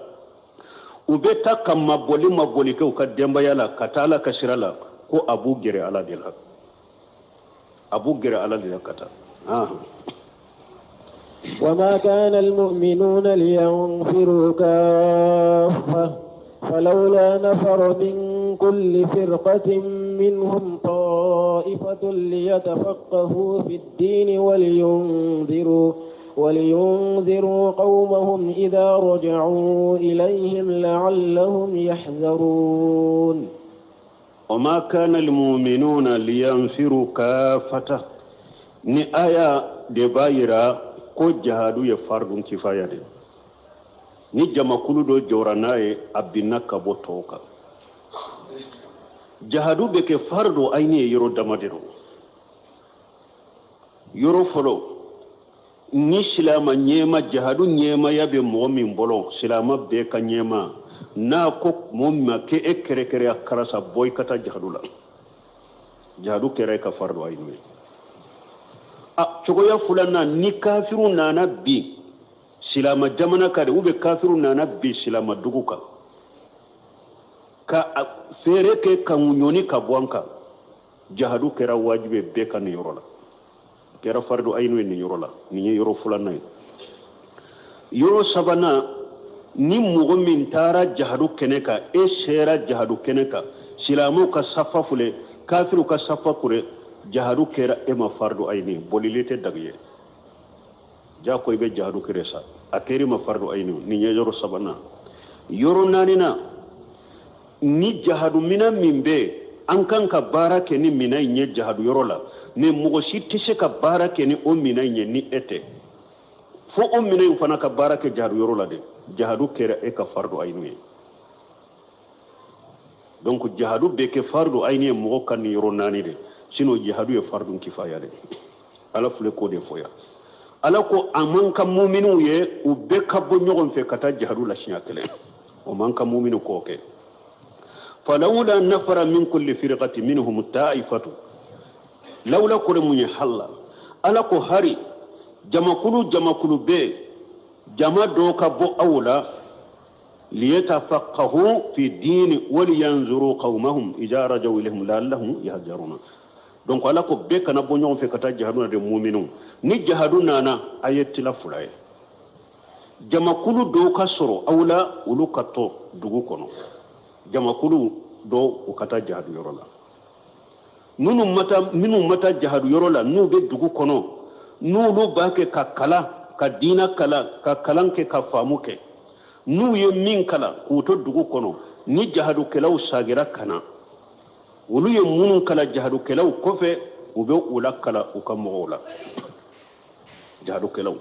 u bɛ taa ka mabɔli mabɔli kɛ u ka denbaya la ka taa Ala ka sira la, ko a b'u gɛrɛ Ala de la, a b'u gɛrɛ Ala de la ka taa. وما كان المؤمنون لينفروا كافة فلولا نفر من كل فرقة منهم طائفة ليتفقهوا في الدين ولينذروا قومهم إذا رجعوا إليهم لعلهم يحذرون. وما كان المؤمنون لينفروا كافة. Ni aya de b'a yira ko jahadu ye fardun kifaya de. Ni jamakulu dɔ jɔra n'a ye, a binna ka bɔ tɔw kan. Jahadu bɛ kɛ fardu ayini ye yɔrɔ dama de don. Yɔrɔ fɔlɔ, ni silama ɲɛma, jahadu ɲɛmaya bɛ mɔgɔ min bolo, silama bɛɛ ka ɲɛma, n'a ko mɔgɔ min ma k'e kɛrɛkɛrɛya karasa, bɔ i ka taa jahadu la, jahadu kɛra e ka fardu ayini ye. A cogoya filanan, ni kafiru nana bin silama jamana kan de, ou bien kafiru nana bin silama dugu kan ka feere kɛ ka ŋuɲɔni ka bɔ an kan, jahadu kɛra wajibi ye bɛɛ ka nin yɔrɔ la, kɛra fardu ayinu ye nin yɔrɔ la. Nin ye yɔrɔ filanan ye. Yɔrɔ sabanan, ni mɔgɔ min taara jahadu kɛnɛ kan, e sera jahadu kɛnɛ kan, silamɛw ka safa filɛ, kafiriw ka safa kure, jahadu kɛra e ma fardu ayini, bolili tɛ dagi ye jako i bɛ jahadu kɛrɛ sa, a kɛra i ma fardu ayini. Nin ye yɔrɔ sabanan. Yɔrɔ naaninan, ni jahadu minɛn min bɛ an kan ka baara kɛ ni minɛn in ye jahadu yɔrɔ la, mais mɔgɔ si tɛ se ka baara kɛ ni o minɛn in ye ni e tɛ, fo o minɛn in fana ka baara kɛ jahadu yɔrɔ la de, jahadu kɛra e ka fardu ayini ye. Donc jahadu bɛ kɛ fardu ayini ye mɔgɔ ka nin yɔrɔ naani de, sinon jahadu ye fardu kifaya de. Ala filɛ k'o de fɔ yan. Ala ko a man kan muminiw ye u bɛɛ ka bɔ ɲɔgɔn fɛ ka taa jahadu la siɲɛ kelen, o man kan muminu k'o kɛ. Falawla nafara min kulli firqati minhum ta'ifatu. Lawla kore mun ye? Halla. Ala ko hari jamakulu jamakulu bɛɛ Jama dɔw ka bɔ aw la, liyatafaqahu fi dini waliyanzuru qawmahum idha rajaw ilayhim la'allahum yahzaruna. Donc Ala ko bɛɛ kana bɔ ɲɔgɔn fɛ ka taa jahadu na de. Muminun, ni jahadu nana, a ye tila fila ye. Jamakulu dɔw ka sɔrɔ aw la, olu ka to dugu kɔnɔ. Jamakulu dɔw, u ka taa jahadu yɔrɔ la. Minnu ma taa jahadu yɔrɔ la, n'u bɛ dugu kɔnɔ, n'olu b'a kɛ ka kalan, ka diina kalan, ka kalan kɛ, ka faamu kɛ, n'u ye min kalan k'u to dugu kɔnɔ, ni jahadukɛlaw sagira ka na, olu ye minnu kalan jahadukɛlaw kɔfɛ, u bɛ u la kalan u ka mɔgɔw la, jahadukɛlaw.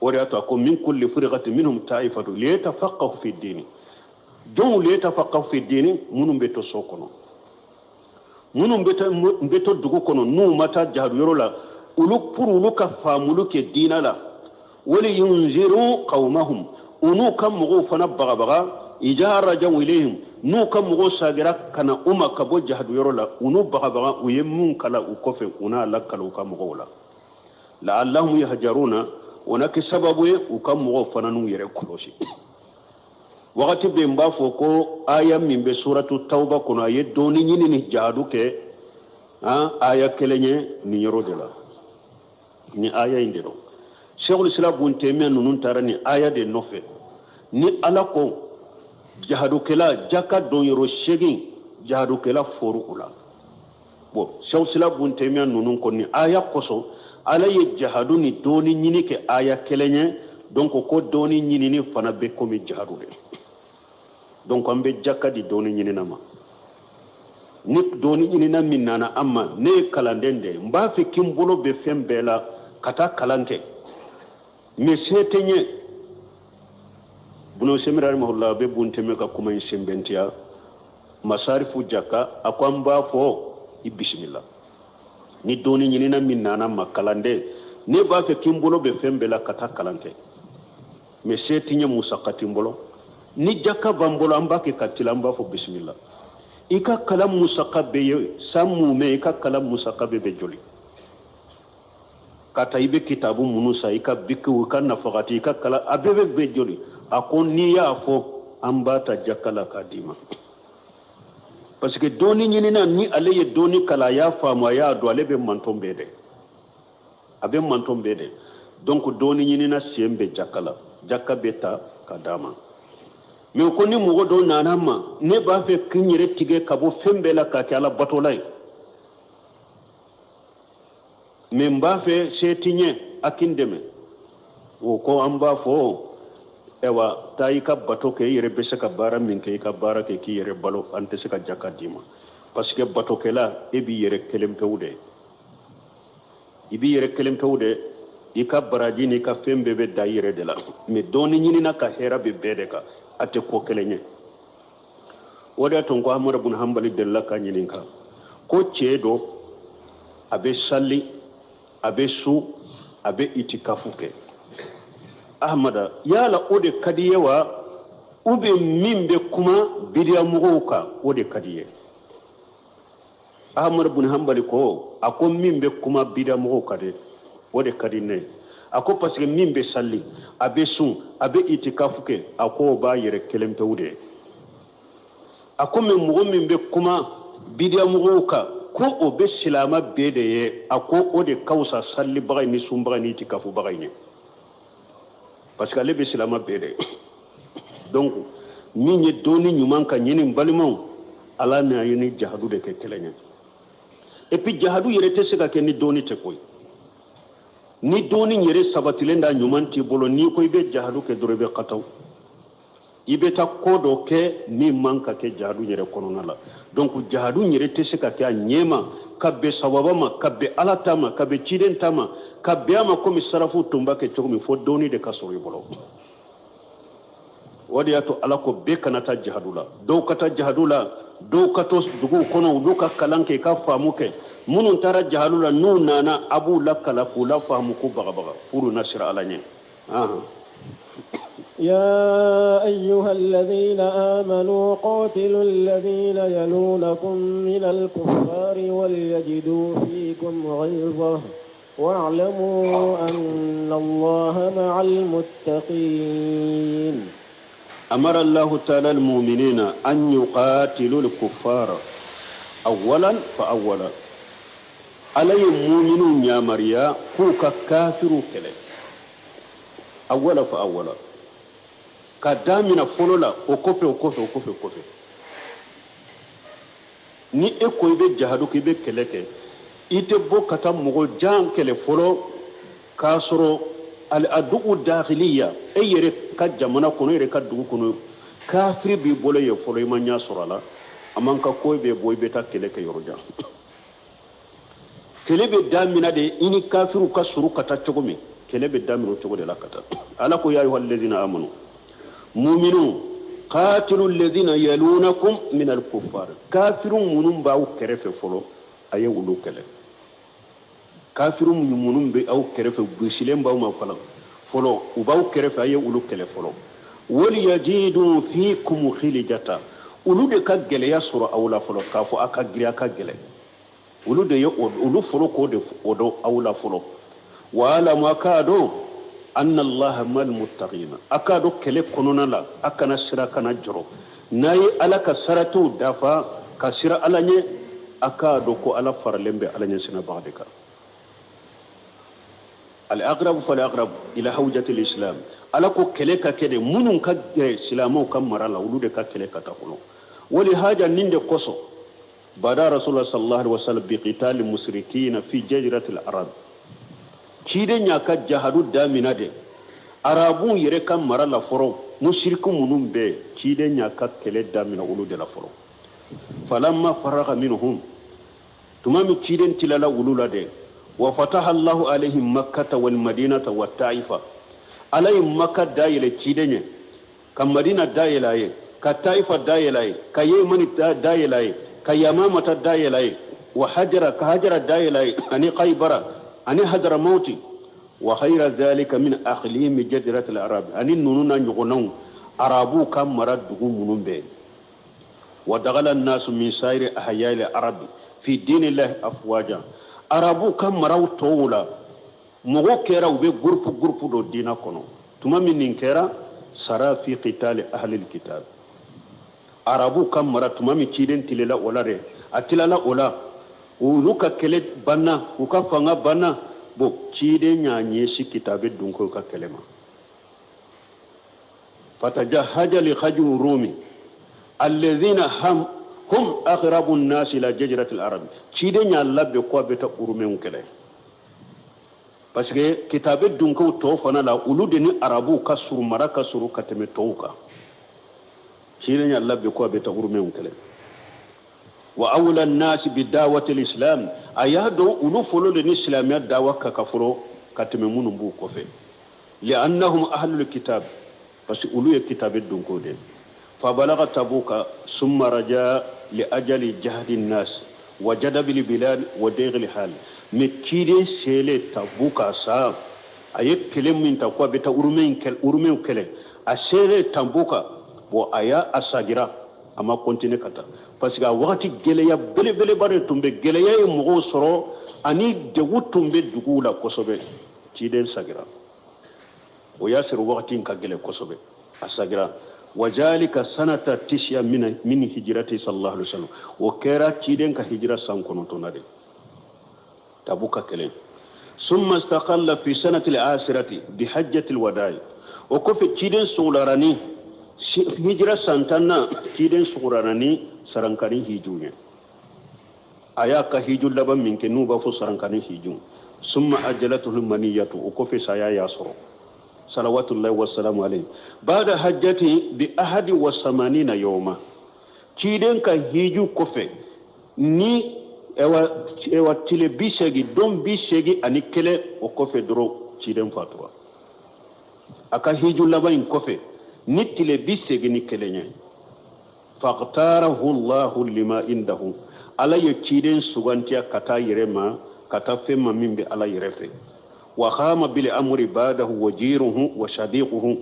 O de y'a to a ko min kulli firqatin minhum ta'ifatu liyatafaqahu fi dini. Jɔnw liyatafaqahu fi dini? Minnu bɛ to so kɔnɔ. Minnu bɛ to dugu kɔnɔ, n'u ma taa jahadu yɔrɔ la, olu, pour olu ka faamuli kɛ diina la. Wali yunziru qawmahum, u n'u ka mɔgɔw fana bagabaga. Idha rajaw ilayhim, n'u ka mɔgɔw sagira ka na u ma ka bɔ jahadu yɔrɔ la, u n'u bagabaga u ye mun kalan u kɔfɛ, u n'a lakali u ka mɔgɔw la. La'allahum yahjaruna, o na kɛ sababu ye u ka mɔgɔw fana n'u yɛrɛ kɔlɔsi. Wagati bɛ n b'a fɔ ko aya min bɛ suratu Tawba kɔnɔ, a ye dɔɔni ɲini ni jahadu kɛ an aya kelen ye nin yɔrɔ de la. Ni aya in de don, Sheikhul Islam Bun Taymiya ninnu taara ni aya de nɔfɛ. Ni Ala ko jahadukɛla jaka don yɔrɔ 8, jahadukɛla foru u la. Bon, Sheikhul Islam Bun Taymiya ninnu ko ni aya kosɔn Ala ye jahadu ni dɔɔni ɲini kɛ aya kelen ye. Donc ko dɔɔni ɲinini fana bɛ komi jahadu de. Donc an bɛ jaka di dɔɔni ɲinina ma. Ni dɔɔni ɲinina min nana an ma, ne ye kalanden de ye, n b'a fɛ k'i n bolo bɛ fɛn bɛɛ la ka taa kalan kɛ, mais se tɛ n ye. Bunu Semiri rahimahullah bɛ Bun Taymiya ka kuma in sɛnbɛntiya masarifu jaka. A ko an b'a fɔ i bisimila. Ni dɔɔni ɲinina min nana ma, kalanden, ne b'a fɛ k'i n bolo bɛ fɛn bɛɛ la ka taa kalan kɛ, mais se tɛ n ye, musaka tɛ n bolo. Ni jaka b'an bolo, an b'a kɛ ka tila, an b'a fɔ bisimila. I ka kalan musaka bɛ ye san mumɛ, i ka kalan musaka bɛ joli ka taa? I bɛ kitabu minnu san, i ka bikiw, i ka nafagati, i ka kalan, a bɛɛ bɛ joli? A ko n'i y'a fɔ, an b'a ta jaka la k'a d'i ma, parce que dɔɔni ɲinina, ni ale ye dɔɔni kalan, a y'a faamu, a y'a dɔn, ale bɛ mantɔn bɛɛ dɛ, a bɛ mantɔn bɛɛ dɛ. Donc dɔɔni ɲinina sen bɛ jaka la, jaka bɛ ta ka d'a ma. Mais ko ni mɔgɔ dɔ nana ma, ne b'a fɛ k'i yɛrɛ tigɛ ka bɔ fɛn bɛɛ la k'a kɛ Ala batola ye, mais n b'a fɛ se ti ɲɛ, a k'i dɛmɛ, o ko an b'a fɔ ayiwa, taa i ka bato kɛ, i yɛrɛ bɛ se ka baara min kɛ, i ka baara kɛ k'i yɛrɛ balo. An tɛ se ka jaka d'i ma, parce que batokɛla, e b'i yɛrɛ kelen pewu de, i b'i yɛrɛ kelen pewu de. I ka baraji n'i ka fɛn bɛɛ bɛ da i yɛrɛ de la. Mais dɔɔni ɲinina ka hɛrɛ bɛ bɛɛ de kan, a tɛ ko kelen ye. O de y'a to n ko Amadu bun Hanbali delila ka ɲininka ko cɛ dɔ, a bɛ sali, a bɛ su, a bɛ itikafu kɛ. Ahmada, yala o de ka di ye wa, ou bien min bɛ kuma bidiya mɔgɔw kan, o de ka di ye? Ahmadu bun Hanbali ko, a ko min bɛ kuma bidiya mɔgɔw kan de, o de ka di ne ye. A ko parce que min bɛ sali, a bɛ sun, a bɛ itikafu kɛ, a ko o b'a yɛrɛ kelen pewu de ye. A ko mais mɔgɔ min bɛ kuma bidiya mɔgɔw kan, ko o bɛ silama bɛɛ de ye. A ko o de ka fisa salibaga in ni sunbaga ni itikafubaga in ye, parce que ale bɛ silama bɛɛ de ye. Donc min ye dɔɔni ɲuman ka ɲini, balimaw, Ala n'a ye ni jahadu de kɛ kelen ye. Et puis jahadu yɛrɛ tɛ se ka kɛ ni dɔɔni tɛ koyi. Ni dɔɔni yɛrɛ sabatilen da ɲuman t'i bolo, n'i ko i bɛ jahadu kɛ dɔrɔn, i bɛ kataw, i bɛ taa ko dɔ kɛ min man ka kɛ jahadu yɛrɛ kɔnɔna la. Donc jahadu yɛrɛ tɛ se ka kɛ a ɲɛma ka bɛn sababa ma, ka bɛn Ala ta ma, ka bɛn ciden ta ma, ka bɛn a ma komi sarafu tun b'a kɛ cogo min, fo dɔɔni de ka sɔrɔ i bolo. O de y'a to Ala ko bɛɛ kana taa jahadu la. Dɔw ka taa jahadu la, dɔw ka to duguw kɔnɔ, olu ka kalan kɛ, ka faamu kɛ. Minnu taara jahadu la, n'u nana, a b'u lakala k'u la faamu, k'u bagabaga pour na sira Ala ɲɛ. يا أيها الذين آمنوا قاتلوا الذين يلونكم من الكفار وليجدوا فيكم غلظة. واعلموا أن الله مع المتقين. أمر الله تعالى المؤمنين أن يقاتلوا الكفار أولا فأولا. Ala ye muminuw yamaruya k'u ka kafiriw kɛlɛ awala fa awala, ka damina fɔlɔ la, o kɔfɛ, o kɔfɛ, o kɔfɛ, o kɔfɛ. Ni e ko i bɛ jahadu kɛ, i bɛ kɛlɛ kɛ, i tɛ bɔ ka taa mɔgɔ jan kɛlɛ fɔlɔ k'a sɔrɔ al-adu'u dakhiliya, e yɛrɛ ka jamana kɔnɔ, e yɛrɛ ka dugu kɔnɔ, kafiri b'i bolo yen fɔlɔ, i ma ɲɛ sɔrɔ a la. A man ka ko i bɛ bɔ, i bɛ taa kɛlɛ kɛ yɔrɔ jan. Kɛlɛ bɛ damina de i ni kafiriw ka surun ka taa cogo min, kɛlɛ bɛ daminɛ o cogo de la ka taa. Ala ko: ya ayuha alladhina amanu, muminu, qatilu alladhina yalunakum min alkuffar. Kafiru minnu b'aw kɛrɛfɛ fɔlɔ, a ye olu kɛlɛ. Kafiru minnu bɛ aw kɛrɛfɛ, gosilen b'aw ma fɔlɔ fɔlɔ, u b'aw kɛrɛfɛ, a ye olu kɛlɛ fɔlɔ. Waliyajidu fikum khilijata, olu de ka gɛlɛya sɔrɔ aw la fɔlɔ, k'a fɔ a ka girin, a ka gɛlɛn, olu de ye olu fɔlɔ k'o de o dɔn aw la fɔlɔ. Wa'lamu, a k'a dɔn, anna allaha mal muttaqina. A k'a dɔn kɛlɛ kɔnɔna la, a kana sira, kana jɔrɔ. N'a ye Ala ka saratiw dafa ka sira Ala ɲɛ, a k'a dɔn ko Ala faralen bɛ Ala ɲɛ sinabaga de kan. Al-aqrab fal-aqrab ila hawjati al-islam. Ala ko kɛlɛ ka kɛ de minnu ka silamɛw ka mara la, olu de ka kɛlɛ ka taa fɔlɔ. Wali haja nin de kosɔn, bada Rasulullah sallallahu alaihi wasallam bi qitali musrikina fi jazirati al-arab. Ciden y'a ka jahadu damina de arabuw yɛrɛ ka mara la fɔlɔ. Musiriku minnu bɛ, ciden y'a ka kɛlɛ damina olu de la fɔlɔ. Falamma faraga minhum, tuma min ciden tilala olu la de, wa fataha Allahu alaihim Makkata wal Madinata wa Taifa. Ala ye Makka dayɛlɛ ciden ye, ka Madina dayɛlɛ a ye, ka Taifa dayɛlɛ a ye, ka Yemani dayɛlɛ a ye, ka Yamamata dayɛlɛ a ye, wa Hajara, ka Hajara dayɛlɛ a ye, ani Kaibara, ani Hadramauti, wa khayra zalika min aqlimi jazirati al-arab, ani nunu na ɲɔgɔnnaw, arabuw ka mara dugu minnu bɛɛ. Wa dagala nasu min sairi ahyai al-arab fi dinillahi afwaja. Arabuw ka maraw tɔw la, mɔgɔw kɛra u bɛ groupe groupe dɔ diina kɔnɔ. Tuma min nin kɛra, sara fi qitali ahli al-kitab, arabuw ka mara, tuma min ciden tilela o la dɛ, a tilala o la, olu ka kɛlɛ banna, u ka fanga banna. Bon, ciden y'a ɲɛsin kitabe dunkew ka kɛlɛ ma. Fatajahaja li khajru rumi alladhina ham hum aqrabu an-nas ila jazirati al-arab. Ciden y'a labɛn ko a bɛ taa urumɛnw kɛlɛ, parce que kitabe dunkew tɔw fana la, olu de ni arabuw ka surun, mara ka surun ka tɛmɛ tɔw kan. Ciden y'a labɛn ko a bɛ taa urumɛnw kɛlɛ. Wa awla an-nas bi da'wati al-islam, a y'a dɔn olu fɔlɔ de ni silamɛya dawa ka ka fɔlɔ ka tɛmɛ minnu b'u kɔfɛ, li'annahum ahlul kitab, parce que olu ye kitabe dunkew de. Fa balaga Tabuka summa raja li ajali jahdi an-nas wa jadabil bilad wa dayq hal. Mais ciden selen Tabuka sa, a ye kɛlɛ min ta ko a bɛ taa urumɛnw kɛlɛ, a selen Tabuka, bon, a y'a a sagira, a ma continuer ka taa, parce que a wagati gɛlɛya belebeleba de tun bɛ, gɛlɛya ye mɔgɔw sɔrɔ ani degun tun bɛ duguw la kosɛbɛ. Ciden sagira, o y'a sɔrɔ wagati in ka gɛlɛn kosɛbɛ, a sagira. Wajalika sanata tisya min hijrati sallallahu alaihi wasallam. O kɛra ciden ka hijira san 9nan de, Tabuka kɛlɛ. Summa istaqalla fi sanati al-asirati bi hajjati al-wada'i. O kɔfɛ, ciden suglara ni hijira san 10nan, ciden sugurara ni sarankani hiju ye. A y'a ka hiju laban min kɛ, n'u b'a fɔ sarankani hiju. Summa ajalatuhu maniyatu, o kɔfɛ saya y'a sɔrɔ, salawatullahi wasalamu alayhi, bada hajjati bi ahadi wa samanina yawma. Ciden ka hiju kɔfɛ ni ewa tile 80, don 81, o kɔfɛ dɔrɔn ciden fatura. A ka hiju laban in kɔfɛ ni tile 81 ye. Faqtarahu Allahu lima indahu, Ala ye ciden sugantiya ka taa yɛrɛ ma, ka taa fɛn ma min bɛ Ala yɛrɛ fɛ. Wa khama bil amri badahu wajiruhu wa shadiquhu.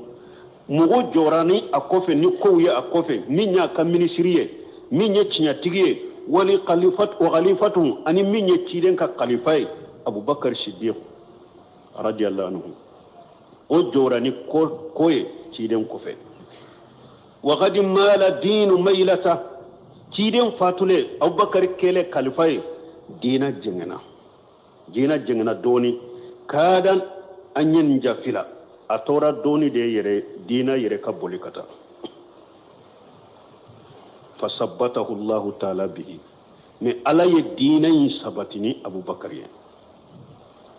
Mɔgɔ jɔra ni a kɔfɛ ni kow ye a kɔfɛ, min y'a ka minisiri ye, min ye tiɲɛtigi ye, wali khalifat wa khalifatuhu, ani min ye ciden ka khalifa ye. Abubakar Sidiq radiyallahu anhu o jɔra ni ko ye ciden kɔfɛ. Wagadi mala diinu mailata, ciden fatulen Abubakar kɛlen kalifa ye, diina jɛngɛna, diina jɛngɛna dɔɔni kadan an yanjafila, a tora dɔɔni de yɛrɛ diina yɛrɛ ka boli ka taa. Fasabbatahu Allahu taala bihi, mais Ala ye diina in sabati ni Abubakar ye,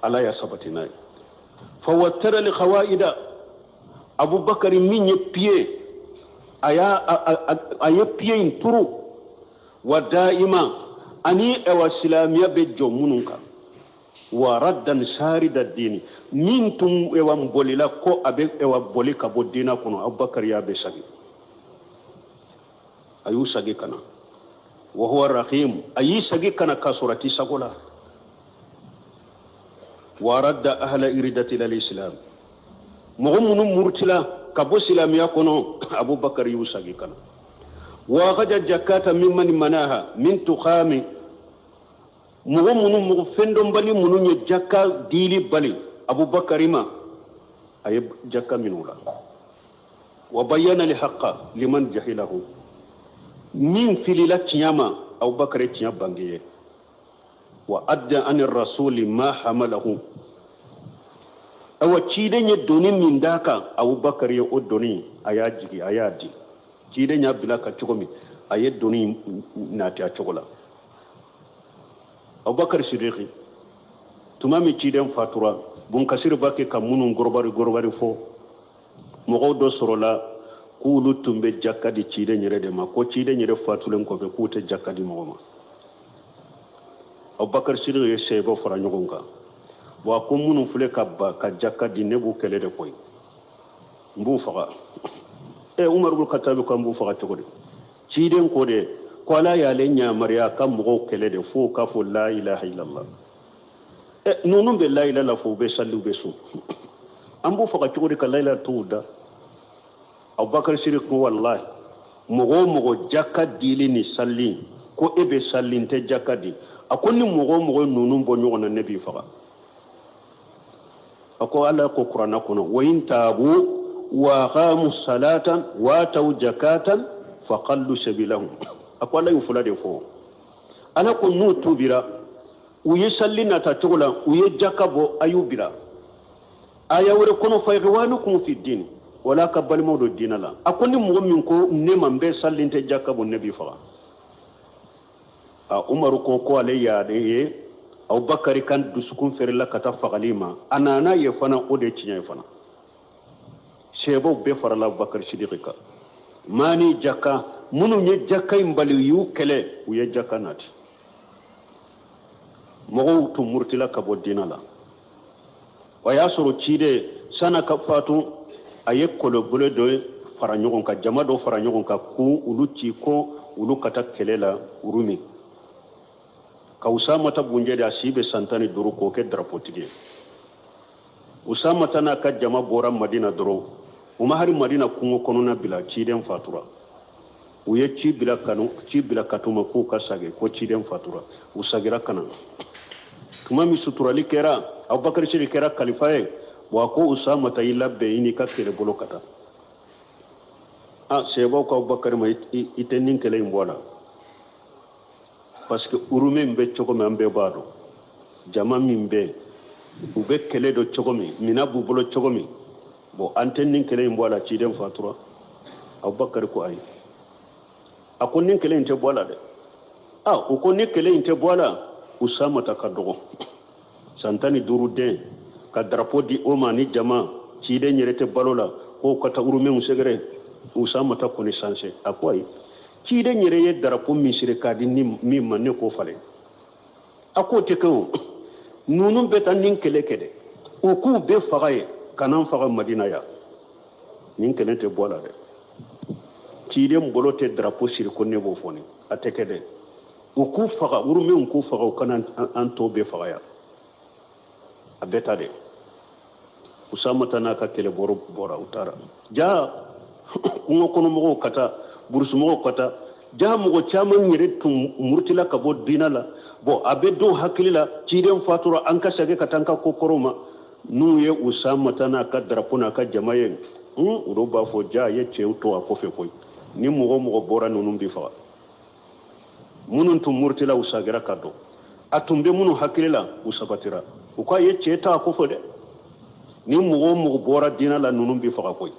Ala y'a sabati n'a ye. Fawattara li khawaida, Abubakar min ye piye, a y'a a ye piye in turu wa da'ima ani awa silamɛya bɛ jɔ minnu kan, wa raddan sarida dini, min tun ewa bolila ko a bɛ ewa boli ka bɔ diina kɔnɔ, Abubakar y'a bɛ sagi, a y'u sagi ka na. Wa huwa rahim, a y'i sagi ka na k'a sɔrɔ a t'i sago la. Wa radda ahla iridati lil islam, mɔgɔ minnu murutila ka bɔ silamɛya kɔnɔ, Abubakar y'u sagi ka na. Wa akhraja jakata mimman manaha min tukhami, mɔgɔ minnu mɔgɔ fɛndɔnbali minnu ye jaka dili bali Abubakar ma, a ye jaka minɛ u la. Wa bayyana li haqqa liman jahilahu, min filila tiɲɛ ma, Abubakar ye tiɲɛ bange ye. Wa adda ani rasuli ma hamalahu, awa ciden ye doni min d'a kan, Abubakar ye o doni a y'a jigi, a y'a di. Ciden y'a bila ka cogo min, a ye doni nati a cogo la. Abubakar Sidiki tuma min ciden fatura, Bunkasiri b'a kɛ ka minnu gorobari gorobari fɔ, mɔgɔw dɔ sɔrɔla k'olu tun bɛ jaka di ciden yɛrɛ de ma, ko ciden yɛrɛ fatulen kɔfɛ k'u tɛ jaka di mɔgɔ ma. Abubakar Sidiki ye sɛbɛw fara ɲɔgɔn kan, wa ko minnu filɛ ka ba ka jaka di, ne b'u kɛlɛ de koyi, n b'u faga. Umaru bun Katabi ko an b'u faga cogo di? Ciden ko de ko Ala y'ale yamaruya ka mɔgɔw kɛlɛ de fo k'a fɔ la ilaha illallah. Ninnu bɛ la ilaha illallah fɔ, u bɛ sali, u bɛ sun, an b'u faga cogo di ka la ilaha t'u da? Abubakar Sidiki ko wallahi mɔgɔ o mɔgɔ jaka dili ni sali ko e bɛ sali n tɛ jaka di, a ko ni mɔgɔ o mɔgɔ ninnu bɔ ɲɔgɔn na ne b'i faga. A ko Ala ko kuranna kɔnɔ, wa in tabu wa aqamu salatan wa ataw jakatan faqallu sabilahum. A ko Ala y'u fila de fɔ. Ala ko n'u tubira, u ye sali nata cogo la, u ye jaka bɔ, a y'u bila. Aya wɛrɛ kɔnɔ, fa ikhwanukum fi din, wala ka balimaw don diinɛ la. A ko ni mɔgɔ min ko ne ma n bɛ sali n tɛ jaka bɔ, ne b'i faga. A Umaru ko ko ale y'ale ye Abubakari kan dusukun feerela ka taa fagali ma, a nana ye fana o de tiɲɛ ye fana. Sɛbɛw bɛɛ farala Abubakari Sidiki kan. Maani jaka minnu ye jaka in bali, u y'u kɛlɛ, u ye jaka nati. Mɔgɔw tun murutila ka bɔ diinɛ la. O y'a sɔrɔ ciden san'a ka fatu, a ye kɔlɔbolo dɔ fara ɲɔgɔn kan, jama dɔ fara ɲɔgɔn kan k'u olu ci ko olu ka taa kɛlɛ la Urumi. Ka Usamata bunjɛ de, a si bɛ san 15, k'o kɛ darapotigi ye. Usamata n'a ka jama bɔra Madina dɔrɔn, u ma hari Madina kungo kɔnɔna bila, ciden fatura. U ye ci bila kanu, ci bila ka t'u ma k'u ka sagi ko ciden fatura. U sagira ka na. Tuma min suturali kɛra, Abubakar Sidiki kɛra kalifa ye, wa ko Usamata y'i labɛn i n'i ka kɛlɛbolo ka taa. A sɛbɛw ko Abubakar ma, i tɛ nin kɛlɛ in bɔ a la, parce que Urumi bɛ cogo min an bɛɛ b'a dɔn, jama min bɛ u bɛ kɛlɛ dɔ cogo min, minɛn b'u bolo cogo min, bon an tɛ nin kɛlɛ in bɔ a la, ciden fatura. Abubakar ko ayi, a ko nin kɛlɛ in tɛ bɔ a la dɛ. A u ko ni kɛlɛ in tɛ bɔ a la, Usamata ka dɔgɔ, san 15 den, ka darapo di o ma ni jama, ciden yɛrɛ tɛ balo la, k'o ka taa Urumiw sɛgɛrɛ. Usamata kɔni sanse, a ko ayi, ciden yɛrɛ ye darapo min siri k'a di ni min ma, ne k'o falen. A k'o tɛ kɛ o, ninnu bɛ taa nin kɛlɛ kɛ dɛ, u k'u bɛɛ faga ye, ka n'an faga Madina yan, nin kɛlɛ tɛ bɔ a la dɛ. Ciden bolo tɛ darapo siri ko ne b'o fɔ nin, a tɛ kɛ dɛ. U k'u faga, Urumiw k'u faga, u kana an tɔw bɛɛ faga yan, a bɛɛ ta dɛ. Usamata n'a ka kɛlɛbɔrɔ bɔra, u taara ja kungo kɔnɔmɔgɔw ka taa, burusumɔgɔw ka taa, ja mɔgɔ caman yɛrɛ tun murutila ka bɔ diinɛ la. Bon, a bɛ dɔw hakili la, ciden fatura, an ka segin ka taa an ka ko kɔrɔw ma. N'u ye Usama ta n'a ka darapo n'a ka jama ye, olu b'a fɔ ja a ye cɛw to a kɔfɛ koyi. Ni mɔgɔ o mɔgɔ bɔra, ninnu bɛ faga. Minnu tun murutila, u sagira ka don. A tun bɛ minnu hakili la, u sabatira. U ko a ye cɛ ta a kɔfɛ dɛ, ni mɔgɔ o mɔgɔ bɔra diinɛ la, ninnu bɛ faga koyi.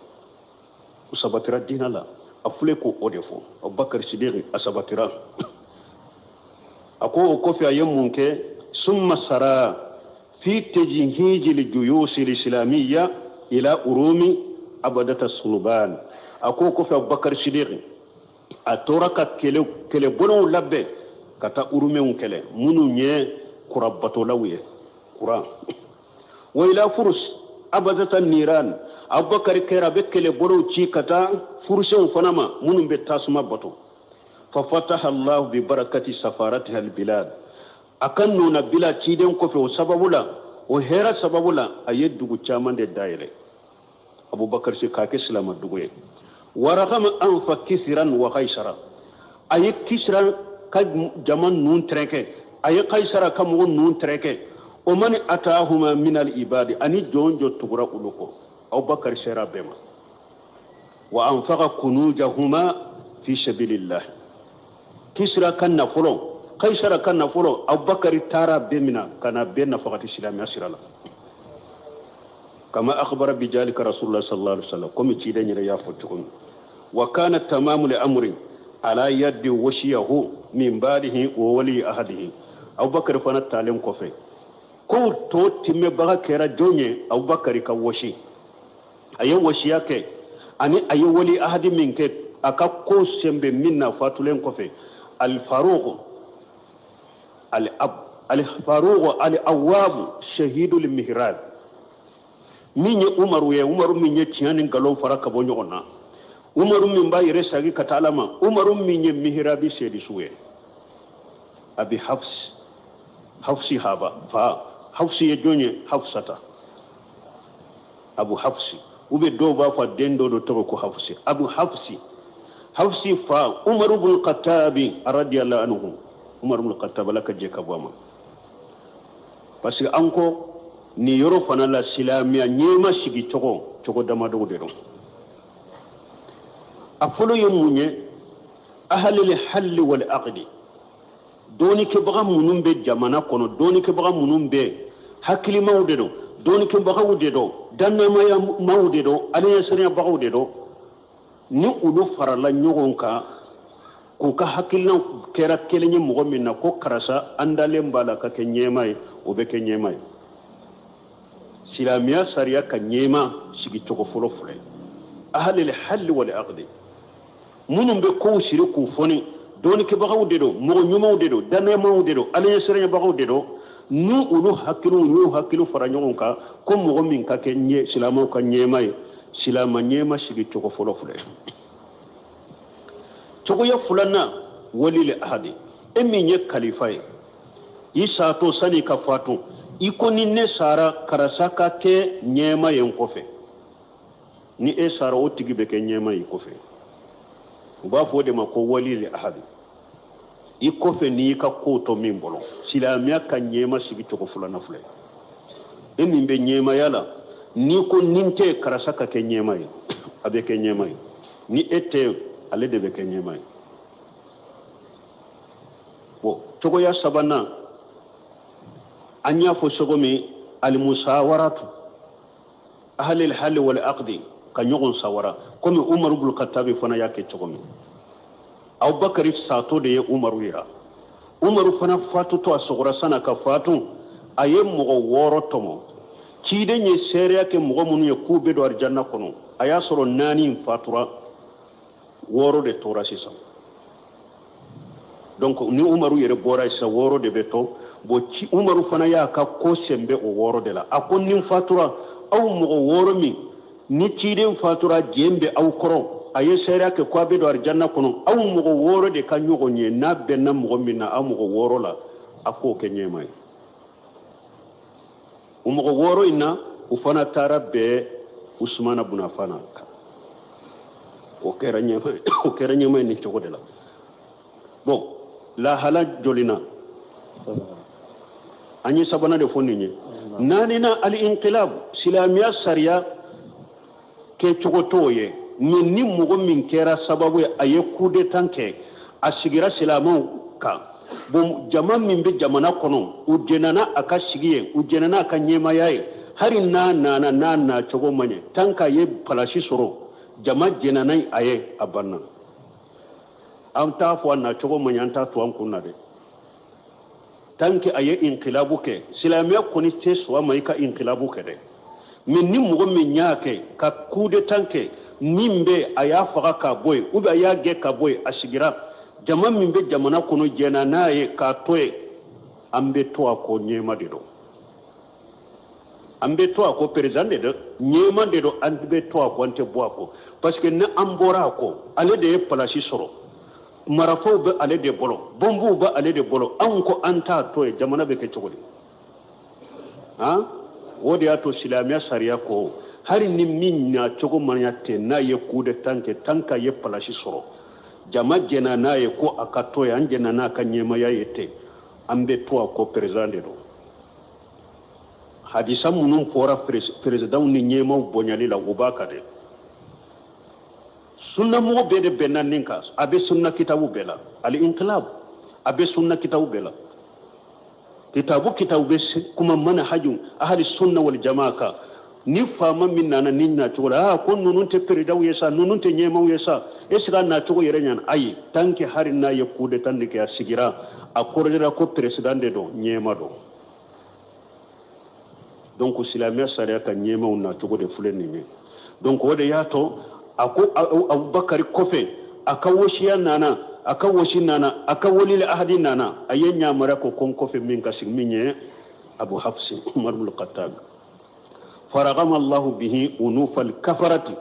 U sabatira diinɛ la. A filɛ ko o de fɔ Abubakar Sidiki, a sabatira. A ko o kɔfɛ a ye mun kɛ? Summa sara fi tejihiji li juyusi lislamiyya ila urumi abadata suluban. A ko o kɔfɛ, Abubakar Sidiki a tora ka kɛlɛbolow labɛn ka taa urumew kɛlɛ, minnu ye kurabatolaw ye, kuran wa ila furus abadata niran. Abubakar kɛra a bɛ kɛlɛbolow ci ka taa furusenw fana ma, minnu bɛ tasuma bato. Fa fataha Allahu bi barakati safaratiha albilad. A ka nɔnabila ciden kɔfɛ, o sababu la, o hɛrɛ sababu la, a ye dugu caman de dayɛlɛ Abubakar si k'a kɛ silama dugu ye. Waragama anfa kisiran wa kaisara. A ye Kisira ka jama nun tɛrɛkɛ, a ye Kaisara ka mɔgɔ nun tɛrɛkɛ. O mani atahuma min al ibadi, ani jɔn jɔ tugura olu kɔ, Abubakar sera bɛɛ ma. Wa anfaqa kunujahuma fi sabilillah. Kisira ka nafolo, Kaisara ka nafolo, Abubakar taara bɛɛ mina ka na bɛɛ nafagati silamɛya sira la. Kama akhbara bijalika Rasulullah sallallahu alaihi wasallam, komi ciden yɛrɛ y'a fɔ cogo min. Wa kana tamamu li amri ala yaddi wasiyahu min ba'dihi wa wali ahadihi. Abubakar fana talen kɔfɛ, kow tɔ timɛbaga kɛra jɔn ye? Abubakar ka wasi, a ye wasiya kɛ, ani a ye wali ahadi min kɛ, a ka ko sen bɛ min na fatulen kɔfɛ. Alfaruq al ab alfaruq al awwab shahidul mihrab, min ye Umaru ye, Umaru min ye tiɲɛ ni nkalon fara ka bɔ ɲɔgɔn na, Umaru min b'a yɛrɛ sagi ka taa Ala ma, Umaru min ye mihirabi sedisu ye. Abi Hafs, Hafsi haba fa, Hafsi ye jɔn ye? Hafsata, Abu Hafsi, u bɛ dɔw b'a fɔ den dɔ tɔgɔ ko Hafsi. Abu Hafsi, Hafsi fa, Umaru bun Khattabi radiyallahu anhu. Umaru bun Khattab, Ala ka jɛ ka bɔ a ma. Parce que an ko nin yɔrɔ fana la, silamɛya ɲɛma sigi cogo cogo damadɔw de don. A fɔlɔ ye mun ye? Ahalil halli wal aqdi, dɔɔnikɛbaga minnu bɛ jamana kɔnɔ, dɔɔnikɛbaga minnu bɛ hakilimaw de don, dɔɔnikɛbagaw de don, dannamayamaw de don, alaɲɛsiranyabagaw de don. Ni olu farala ɲɔgɔn kan k'u ka hakilina kɛra kelen ye mɔgɔ min na, ko karisa, an dalen b'a la ka kɛ ɲɛma ye, o bɛ kɛ ɲɛma ye. Silamɛya sariya ka ɲɛma sigi cogo fɔlɔ filɛ: ahalil halli wal aqdi, minnu bɛ kow siri k'u fɔni, dɔɔnikɛbagaw de don, mɔgɔ ɲumanw de don, danayamaw de don, alaɲɛsiranyabagaw de don. Ni olu hakiliw y'u hakiliw fara ɲɔgɔn kan ko mɔgɔ min ka kɛ ɲɛ silamɛw ka ɲɛma ye, silamɛ ɲɛma sigi cogo fɔlɔ filɛ. Cogoya filanan, walil ahadi. E min ye kalifa ye, i satɔ, sani ka fatu, i ko ni ne sara, karisa ka kɛ ɲɛma ye n kɔfɛ. Ni e sara, o tigi bɛ kɛ ɲɛma ye kɔfɛ. U b'a fɔ o de ma ko walil ahadi, i kɔfɛ n'i y'i ka kow to min bolo. Silamɛya ka ɲɛma sigi cogo filanan filɛ. E min bɛ ɲɛmaya la, n'i ko ni n tɛ, karisa ka kɛ ɲɛma ye, a bɛ kɛ ɲɛma ye. Ni e tɛ, ale de bɛ kɛ ɲɛma ye. Bon, cogoya sabanan, an y'a fɔ cogo min, alimusawaratu ahalil hali wal aqdi, ka ɲɔgɔn sawara, komi Umaru bul Khattabi fana y'a kɛ cogo min. Abubakari sato de ye Umaru yira. Umaru fana fatutɔ, a sɔgɔra san'a ka fatu, a ye mɔgɔ 6 tɔmɔ. Ciden ye seereya kɛ mɔgɔ minnu ye k'u bɛ don arijanna kɔnɔ, a y'a sɔrɔ naani fatura, 6 de tora sisan. Donc ni Umaru yɛrɛ bɔra sisan, 6 de bɛ to. Bon, ci Umaru fana y'a ka ko senbɛ o 6 de la. A ko ni fatura, aw mɔgɔ 6 min ni ciden fatura, jɛn bɛ aw kɔrɔ, a ye seereya kɛ ko a bɛ don arijanna kɔnɔ, aw mɔgɔ 6 de ka ɲɔgɔn ye. N'a bɛnna mɔgɔ min na aw mɔgɔ 6 la, a k'o kɛ ɲɛma ye. O mɔgɔ 6 in na, u fana taara bɛn Usumana bun Affana kan. O kɛra ɲɛma ye, o kɛra ɲɛma ye nin cogo de la. Bon, lahala jolina. An ye sabanan de fɔ nin ye. Naaninan, al-inqilab, silamɛya sariya kɛcogo t'o ye, mais ni mɔgɔ min kɛra sababu ye a ye coup d'état kɛ, a sigira silamɛw kan, bon, jama min bɛ jamana kɔnɔ, u jɛnna a ka sigi ye, u jɛnna a ka ɲɛmaaya ye, hali n'a nana n'a nacogo ma ɲɛ, tant qu'a ye palasi sɔrɔ, jama jɛnna n'a a ye, a banna. An t'a fɔ a nacogo ma ɲɛ, an t'a to an kun na dɛ. Tant que a ye inqilabu kɛ, silamɛya kɔni tɛ sɔn a ma i ka inqilabu kɛ dɛ. Mais ni mɔgɔ min y'a kɛ ka coup d'état kɛ, min bɛ a y'a faga k'a bɔ yen, ou bien a y'a gɛn ka bɔ yen, a sigira, jama min bɛ jamana kɔnɔ jɛnna n'a ye k'a to yen, an bɛ to a kɔ, ɲɛma de don. An bɛ to a kɔ, président de don, ɲɛma de don. An bɛ to a kɔ, an tɛ bɔ a kɔ, parce que ni an bɔra a kɔ, ale de ye palasi sɔrɔ, marafaw bɛ ale de bolo, bɔnbuw bɛ ale de bolo. Anw ko an t'a to yen, jamana bɛ kɛ cogo di? Han, o de y'a to silamɛya sariya ko hali ni min na cogo man ɲa ten, n'a ye coup d'état kɛ, tant qu'a ye palasi sɔrɔ, jama jɛnna n'a ye ko a ka to yen, an jɛnna n'a ka ɲɛmaya ye ten, an bɛ to a kɔ, président de don. Hadisa minnu fɔra présidentw ni ɲɛmaw bonyali la, o b'a kan dɛ. Sunnamɔgɔ bɛɛ de bɛnna nin kan. A bɛ sunna kitabu bɛɛ la, al-inqilab, a bɛ sunna kitabu bɛɛ la. Kitabu kitabu bɛ kuma manhaju ahli sunna wal jamaa kan, ni faama min nana ni nacogo la, aa, ko ninnu tɛ peredaw ye sa, ninnu tɛ ɲɛmaw ye sa, est ce que a nacogo yɛrɛ ɲɛna? Ayi, tant que hali n'a ye coup d'état de kɛ, a sigira, a kɔrɔdira ko président de don, ɲɛma don. Donc silamɛya sariya ka ɲɛmaw nacogo de filɛ nin ye. Donc o de y'a to a ko Abubakari kɔfɛ, a ka wasiya nana, a ka wasi nana, a ka walil ahadi nana, a ye ɲamara ko ko n kɔfɛ min ka sigi, min ye Abu Hafsi Umar ibn Khattab. Faragama Allahu bihi unufa alkafarati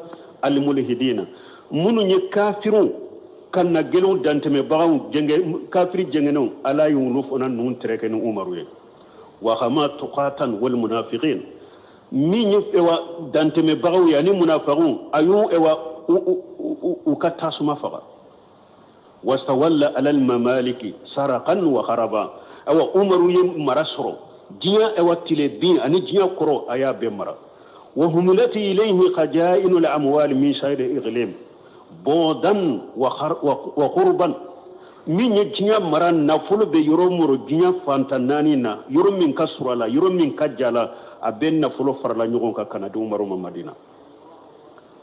almulhidina, minnu ye kafiriw ka na gɛlɛnw dantɛmɛbagaw jɛngɛ, kafiri jɛngɛnɛw, Ala y'olu fana ninnu tereke ni Umaru ye. Wa hama tuqatan wal munafiqin, min ye ewa dantɛmɛbagaw ye ani munafagiw, a y'u ewa u ka tasuma faga. Wastawalla ala almamaliki sarakan wa haraba, awa Umaru ye mara sɔrɔ diɲɛ ewa tile bin ani diɲɛ kɔrɔ, a y'a bɛɛ mara. Wa humilati ilayhi khajainu al-amwal min sayri iqlim bɔdan wa qurban, min ye diɲɛ mara, nafolo bɛ yɔrɔ mɔrɔ diɲɛ fantan naani na, yɔrɔ min ka sɔrɔ a la, yɔrɔ min ka ja la, a bɛ nafolo farala ɲɔgɔn kan ka na di Umaru ma Madina.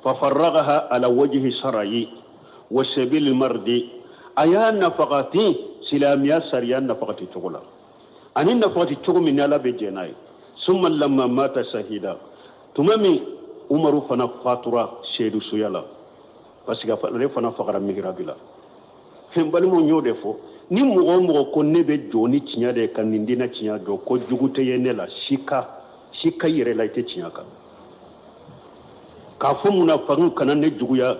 Fafarragaha ala wajhi sarayi wa sabil mardi, a y'a nafagati silamɛya sariya nafagati cogo la ani nafagati cogo min ni Ala bɛ jɛn n'a ye. Summa lamma mata sahida, tuma min Umaru fana fatura seedusuya la, parce que ale fana fagara mihirabi la. Fɛn balimaw, y'o de fɔ, ni mɔgɔ o mɔgɔ ko ne bɛ jɔ ni tiɲɛ de ye ka nin diinɛ tiɲɛ jɔ, ko jugu tɛ ye ne la, sika sika yɛrɛ la i tɛ tiɲɛ kan. K'a fɔ munafagiw kana ne juguya,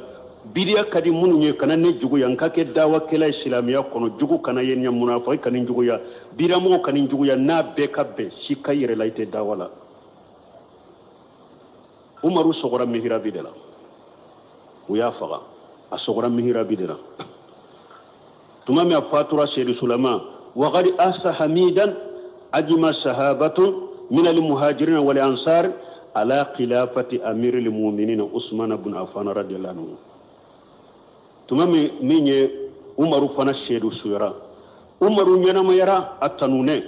bidiya ka di minnu ye kana ne juguya, n ka kɛ dawakɛla ye silamɛya kɔnɔ, jugu kana ye ɲɛ, munafagi kana n juguya, bidiyamɔgɔw kana n juguya, n'a bɛɛ ka bɛn, sika yɛrɛ la i tɛ dawa la. Umaru sɔgɔra mihirabi de la, u y'a faga, a sɔgɔra mihirabi de la. Tuma min a fatura seyidu sulama, wagadi asa hamidan ajima sahabatun min almuhajirin wal ansar ala khilafati amiril mu'minin Usman ibn Affan radiyallahu anhu. Tuma min min ye Umaru fana seyidu suyara, Umaru ɲɛnamayara a tanunɛ.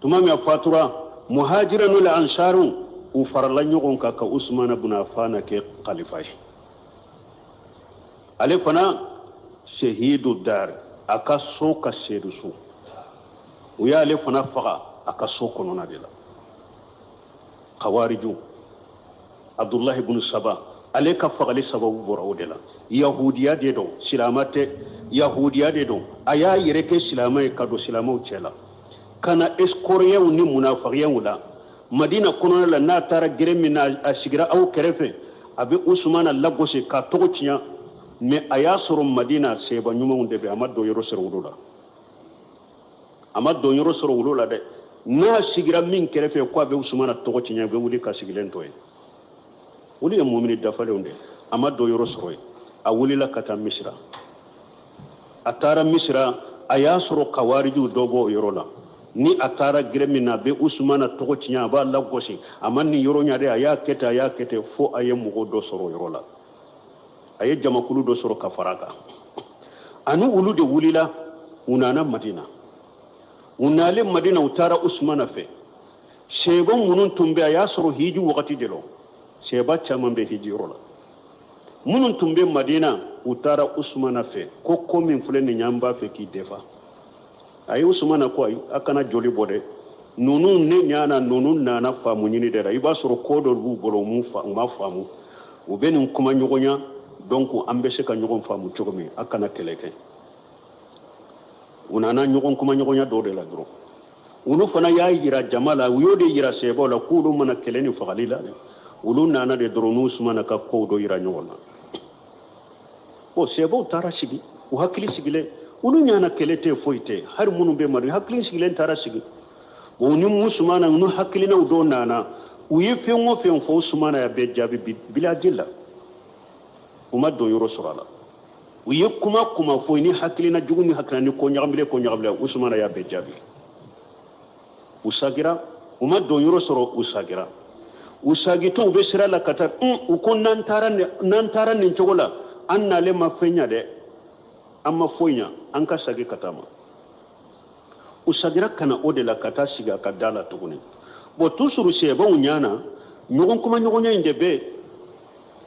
Tuma min a fatura, muhajirin wal ansaru u farala ɲɔgɔn kan ka Usman ibn Affan kɛ khalifa ye. Ale fana shahidu dar, a ka so ka seyidu so, u y'ale fana faga a ka so kɔnɔna de la. Kawariju Abdullahi ibn Saba, ale ka fagali sababu bɔra o de la. Yahudiya de don, silama tɛ, yahudiya de don. A y'a yɛrɛ kɛ silama ye ka don silamaw cɛ la, ka na escoriyew ni munafagiyaw la Madina kɔnɔna la. N'a taara gɛrɛ min na, a sigira aw kɛrɛfɛ, a bɛ Usumana lagosi k'a tɔgɔ tiɲɛ. Mais a y'a sɔrɔ Madina seba ɲumanw de bɛ, a ma don yɔrɔ sɔrɔ olu la, a ma don yɔrɔ sɔrɔ olu la dɛ. N'a sigira min kɛrɛfɛ ko a bɛ Usumana tɔgɔ tiɲɛ, a bɛ wuli ka sigilen to yen. Olu ye mumini dafalenw de, a ma don yɔrɔ sɔrɔ yen. A wulila ka taa Misira, a taara Misira. A y'a sɔrɔ kawarijiw dɔ b'o yɔrɔ la. Ni a taara gɛrɛ min na, a bɛ Usumana tɔgɔ tiɲɛ, a b'a lagosi, a ma nin yɔrɔ ɲa dɛ, a y'a kɛ ten, a y'a kɛ ten, fo a ye mɔgɔ dɔ sɔrɔ o yɔrɔ la. A ye jamakulu dɔ sɔrɔ ka fara a kan. Ani olu de wulila, u nana Madina. U nalen Madina, u taara Usumana fɛ. Sɛba minnu tun bɛ, a y'a sɔrɔ hiji wagati de lɔ, sɛba caman bɛ hiji yɔrɔ la. Minnu tun bɛ Madina, u taara Usumana fɛ ko ko min filɛ nin ye, an b'a fɛ k'i defa. A ye Usumana ko ayi, a kana joli bɔ dɛ, ninnu ne ɲa na, ninnu nana faamu ɲini de la. I b'a sɔrɔ ko dɔ b'u bolo, u ma faamu, u bɛ nin kuma ɲɔgɔnya, donc an bɛ se ka ɲɔgɔn faamu cogo min, a kana kɛlɛ kɛ. U nana ɲɔgɔn kuma ɲɔgɔnya dɔ de la dɔrɔn. Olu fana y'a yira jama la, u y'o de yira sɛbɛw la k'olu ma na kɛlɛ ni fagali la dɛ, olu nana de dɔrɔn n'Usumana ka kow dɔ yira ɲɔgɔn na. Bon, sɛbɛw taara sigi, u hakili sigilen, olu ɲana kɛlɛ tɛ, foyi tɛ, hali minnu bɛ Madina hakili sigilen taara sigi. Bon, ni Usumana n'u hakilinaw dɔ nana, u ye fɛn o fɛn fɔ, Usumana y'a bɛɛ jaabi bilaji la, u ma don yɔrɔ sɔrɔ a la. U ye kuma kuma fɔ ni hakilina jugu ni hakilina ni ko ɲagamilen, ko ɲagamilen, Usumana y'a bɛɛ jaabi. U sagira, u ma don yɔrɔ sɔrɔ, u sagira. U sagitɔ, u bɛ sira la ka taa, u ko n'an taara n'an taara nin cogo la, an nalen ma fɛn ɲa dɛ, an ma foyi ɲa, an ka sagi ka taa ma. U sagira ka na o de la ka taa sigi a ka da la tuguni. Bon, toujours sɛbɛnw ɲana ɲɔgɔn kuma ɲɔgɔnya in de bɛ.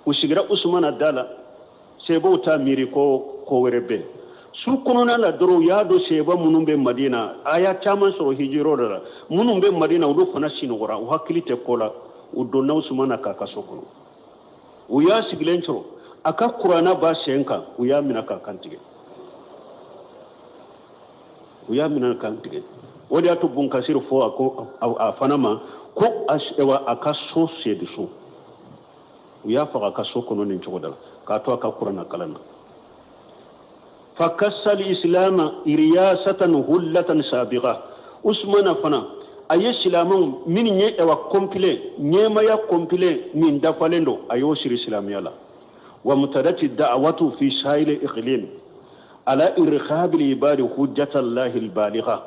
U sigira Usumana da la, sɛbɛnw t'a miiri ko ko wɛrɛ bɛ su kɔnɔna la dɔrɔn. U y'a dɔn sɛbɛn minnu bɛ Madina, a y'a caman sɔrɔ hijirɔ de la. Minnu bɛ Madina, olu fana sinɔgɔra, u hakili tɛ ko la. U donna Usumana k'a ka so kɔnɔ, u y'a sigilen sɔrɔ, a ka kuranna b'a sen kan. U y'a minɛ k'a kan tigɛ, u y'a minɛ kan tigɛ. O de y'a to Bunkasiri fɔ a ko a fana ma ko a ka so seedu so. U y'a faga a ka so kɔnɔ nin cogo da la, k'a to a ka kuranna kalan na. Fakasali islama riyasatan hullatan sabiqa. Usmana fana a ye silamɛw minnu ye ɛwa complet, ɲɛmaya complet min dafalen don, a y'o siri silamɛya la. Wa mutadati da'watu fi sahil iqlim ala irhabil ibadi hujjatallahi albaligha.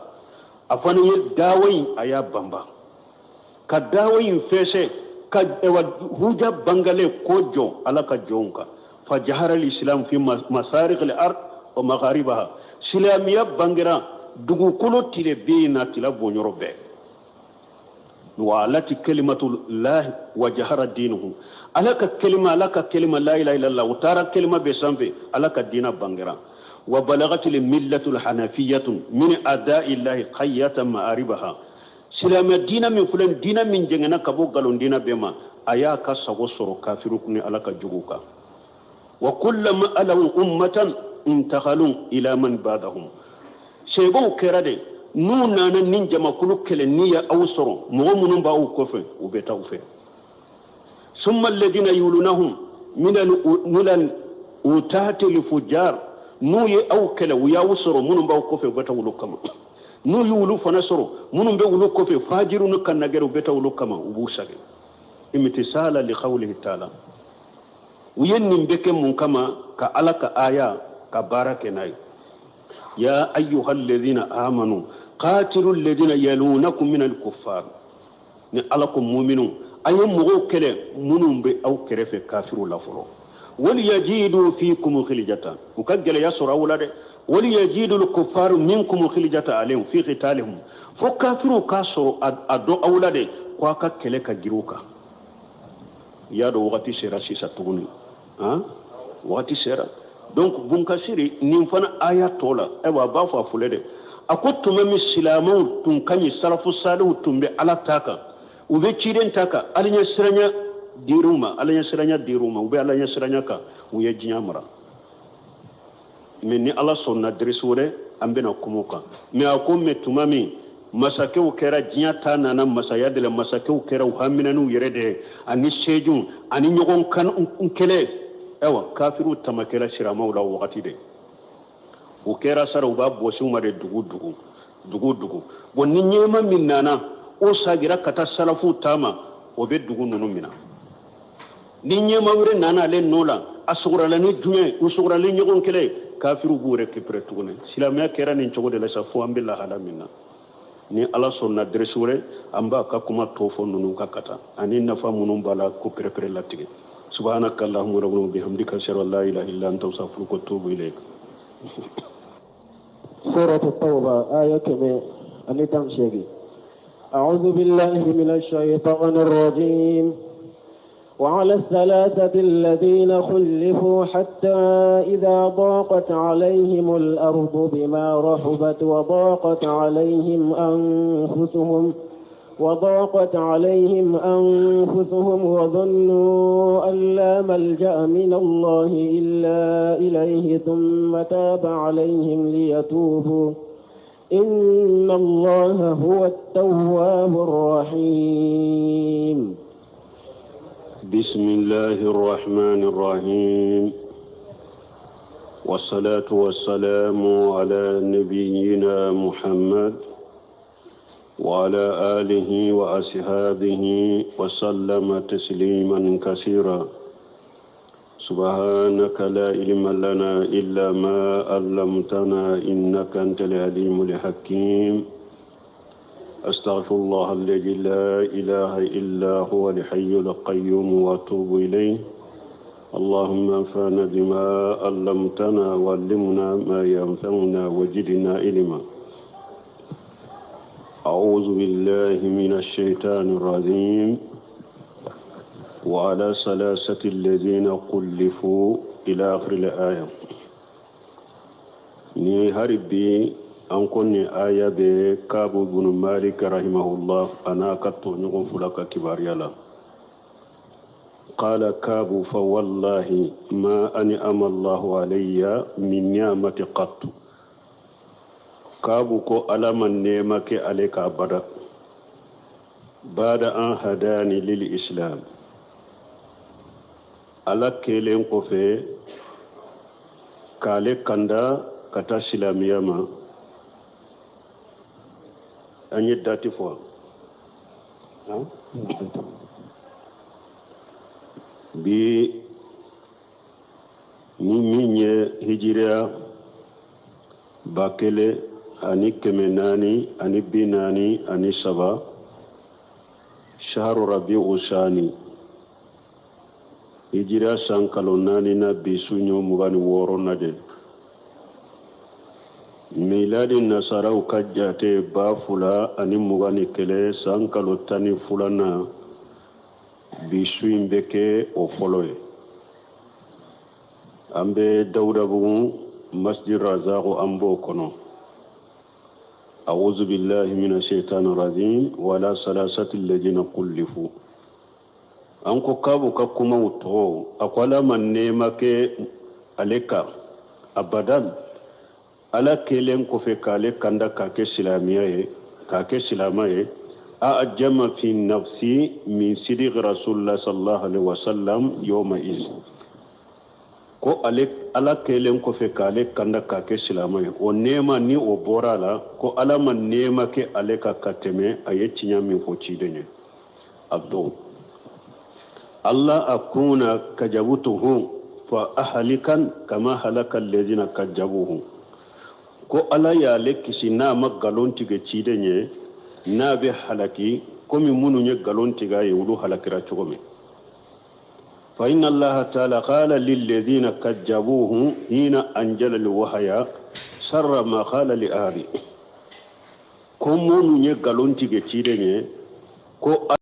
A fana ye dawa in, a y'a banba ka dawa in fɛsɛ ka ɛwa huja bangale ko jɔ Ala ka jɔnw kan. Fa jahara l'islam fi masariq al-ard wa magharibaha. Silamɛya bangera dugukolo tile bɛ na tila bɔnyɔrɔ bɛɛ. Wa alati kalimatu lahi wa jahara dinuhu. Ala ka kelima, Ala ka kelima la ilaha illallah, u taara kelima bɛ sanfɛ, Ala ka diina bangera. Wa balagatil millatul hanafiyatun min ada'i llahi qayyatan ma'aribaha. Silamɛ diina min filɛ, diina min jɛngɛnna ka bɔ nkalon diina bɛɛ ma, a y'a ka sago sɔrɔ kafiru ni Ala ka juguw kan. Wa kullama alaw ummatan intakalu ila man ba'dahum. Sɛbɛw kɛra de n'u nana ni jamakulu kɛlɛ, ni ye aw sɔrɔ, mɔgɔ minnu b'aw kɔfɛ, u bɛ taa u fɛ. Summa alladhina yulunahum minal utati lfujar. N'u ye aw kɛlɛ, u y'aw sɔrɔ, minnu b'aw kɔfɛ, u bɛ taa olu kama. N'u y'olu fana sɔrɔ, minnu bɛ olu kɔfɛ, fajiru ni kannagɛrɛ, u bɛ taa olu kama, u b'u sage. Imtisala li qawlihi ta'ala. U ye nin bɛ kɛ mun kama? Ka Ala ka aya ka baara kɛ n'a ye: ya ayyuha alladhina amanu qatilu alladhina yalunakum min al-kuffar. Ni Ala ko muminu, a ye mɔgɔw kɛlɛ minnu bɛ aw kɛrɛfɛ kafiriw la fɔlɔ. Wali yajidu fikum khilijatan, u ka gɛlɛya sɔrɔ aw la dɛ. Wali yajidu al-kuffaru minkum khilijata alayhim fi qitalihim. Fo kafiriw k'a sɔrɔ a dɔn aw la de ko a ka kɛlɛ ka girin u kan. I y'a dɔn wagati sera sisan tuguni, han, wagati sera. Donc Bunkasiri nin fana aya tɔ la, ayiwa, a b'a fɔ a filɛ dɛ. A ko tuma min silamɛw tun ka ɲi, salafu salihu tun bɛ Ala ta kan, u bɛ ciden ta kan, Ala ɲɛ siranya dir'u ma, Ala ɲɛ siranya dir'u ma, u bɛ Ala ɲɛ siranya kan, u ye diɲɛ mara. Mais ni Ala sɔnna, dirisi wɛrɛ an bɛna kuma o kan. Mais a ko mais tuma min masakɛw kɛra diɲɛ ta nana masaya de la, masakɛw kɛra u hamina n'u yɛrɛ de ye ani sejuw ani ɲɔgɔn kan kɛlɛ, ayiwa, kafiriw tamakɛla silamɛw la o wagati de. U kɛra sara, u b'a bɔsi u ma de dugu dugu dugu dugu. Bon, ni ɲɛma min nana, o sagira ka taa salafuw taama, o bɛ dugu ninnu minɛ. Ni ɲɛmaa wɛrɛ nana ale nɔ la, a sugurala ni jumɛn, u sugurala ni ɲɔgɔn kɛlɛ, kafiriw b'u récupérer tuguni. Silamɛya kɛra nin cogo de la sa fo an bɛ lahala min na. Ni Ala sɔnna, dɛrɛsi wɛrɛ an b'a ka kuma tɔ fɔ ninnu kan ka taa, ani nafa minnu b'a la ko perepere latigɛ. Subhanaka allahumma rabbana bihamdika, ashhadu an la ilaha illa anta, astaghfiruka wa atubu ilayk. سورة التوبة آية 118. أعوذ بالله من الشيطان الرجيم. وعلى الثلاثة الذين خلفوا حتى إذا ضاقت عليهم الأرض بما رحبت وضاقت عليهم أنفسهم وظنوا أن لا ملجأ من الله إلا إليه ثم تاب عليهم ليتوبوا إن الله هو التواب الرحيم. بسم الله الرحمن الرحيم، والصلاة والسلام على نبينا محمد وعلى آله وأصحابه وسلم تسليما كثيرا. سبحانك لا علم لنا إلا ما علمتنا، إنك أنت العليم الحكيم. أستغفر الله الذي لا إله إلا هو الحي القيوم وأتوب إليه. اللهم انفعنا بما علمتنا وعلمنا ما ينفعنا وزدنا علما. أعوذ بالله من الشيطان الرجيم. وعلى الثلاثة الذين خلفوا إلى آخر الآية. Ni hari bi an ko nin aya bɛ Kabu bunu Malik rahimahullah a n'a ka tɔɲɔgɔn fila ka kibaruya la. قال كعب: فوالله ما أنعم الله علي من نعمة قط. Kabu ko Ala ma nɛɛma kɛ ale ka abada بعد أن هداني للإسلام, Ala kɛlen kɔfɛ k'ale kanda ka taa silamɛya ma. An ye date fɔ, han? Bi ni min ye hijiriya 1443, شهر ربيع الثاني, hijiriya san kalo naani na, bi su ɲɔ 26 na de, miladi nasaraw ka jate 2021 san kalo 12nan, bi su in bɛ kɛ o fɔlɔ ye. An bɛ Dawudabugu Masjid Razako, an b'o kɔnɔ. أعوذ بالله من الشيطان الرجيم. وعلى الثلاثة الذين خلفوا. An ko Kabu ka kumaw tɔgɔ, a ko Ala ma nɛɛma kɛ ale kan abadan, Ala kɛlen kɔfɛ k'ale kanda k'a kɛ silamɛya ye, k'a kɛ silama ye. أعجب في نفسي من صدق رسول الله صلى الله عليه وسلم يومئذ. Ko ale Ala kɛlen kɔfɛ k'ale kanda k'a kɛ silama ye, o nɛɛma ni o bɔra a la, ko Ala ma nɛɛma kɛ ale kan ka tɛmɛ a ye tiɲɛ min fɔ ciden ye a don. ألا أكون كذبته فأهلك كما هلك الذين كذبوه. Ko Ala y'ale kisi n'a ma nkalon tigɛ ciden ye, n'a bɛ halaki komi minnu ye nkalon tigɛ a ye, olu halakira cogo min. فإن الله تعالى قال للذين كذبوه حين أنزل الوحي شر ما قال لأحد. Ko minnu ye nkalon tigɛ ciden ye ko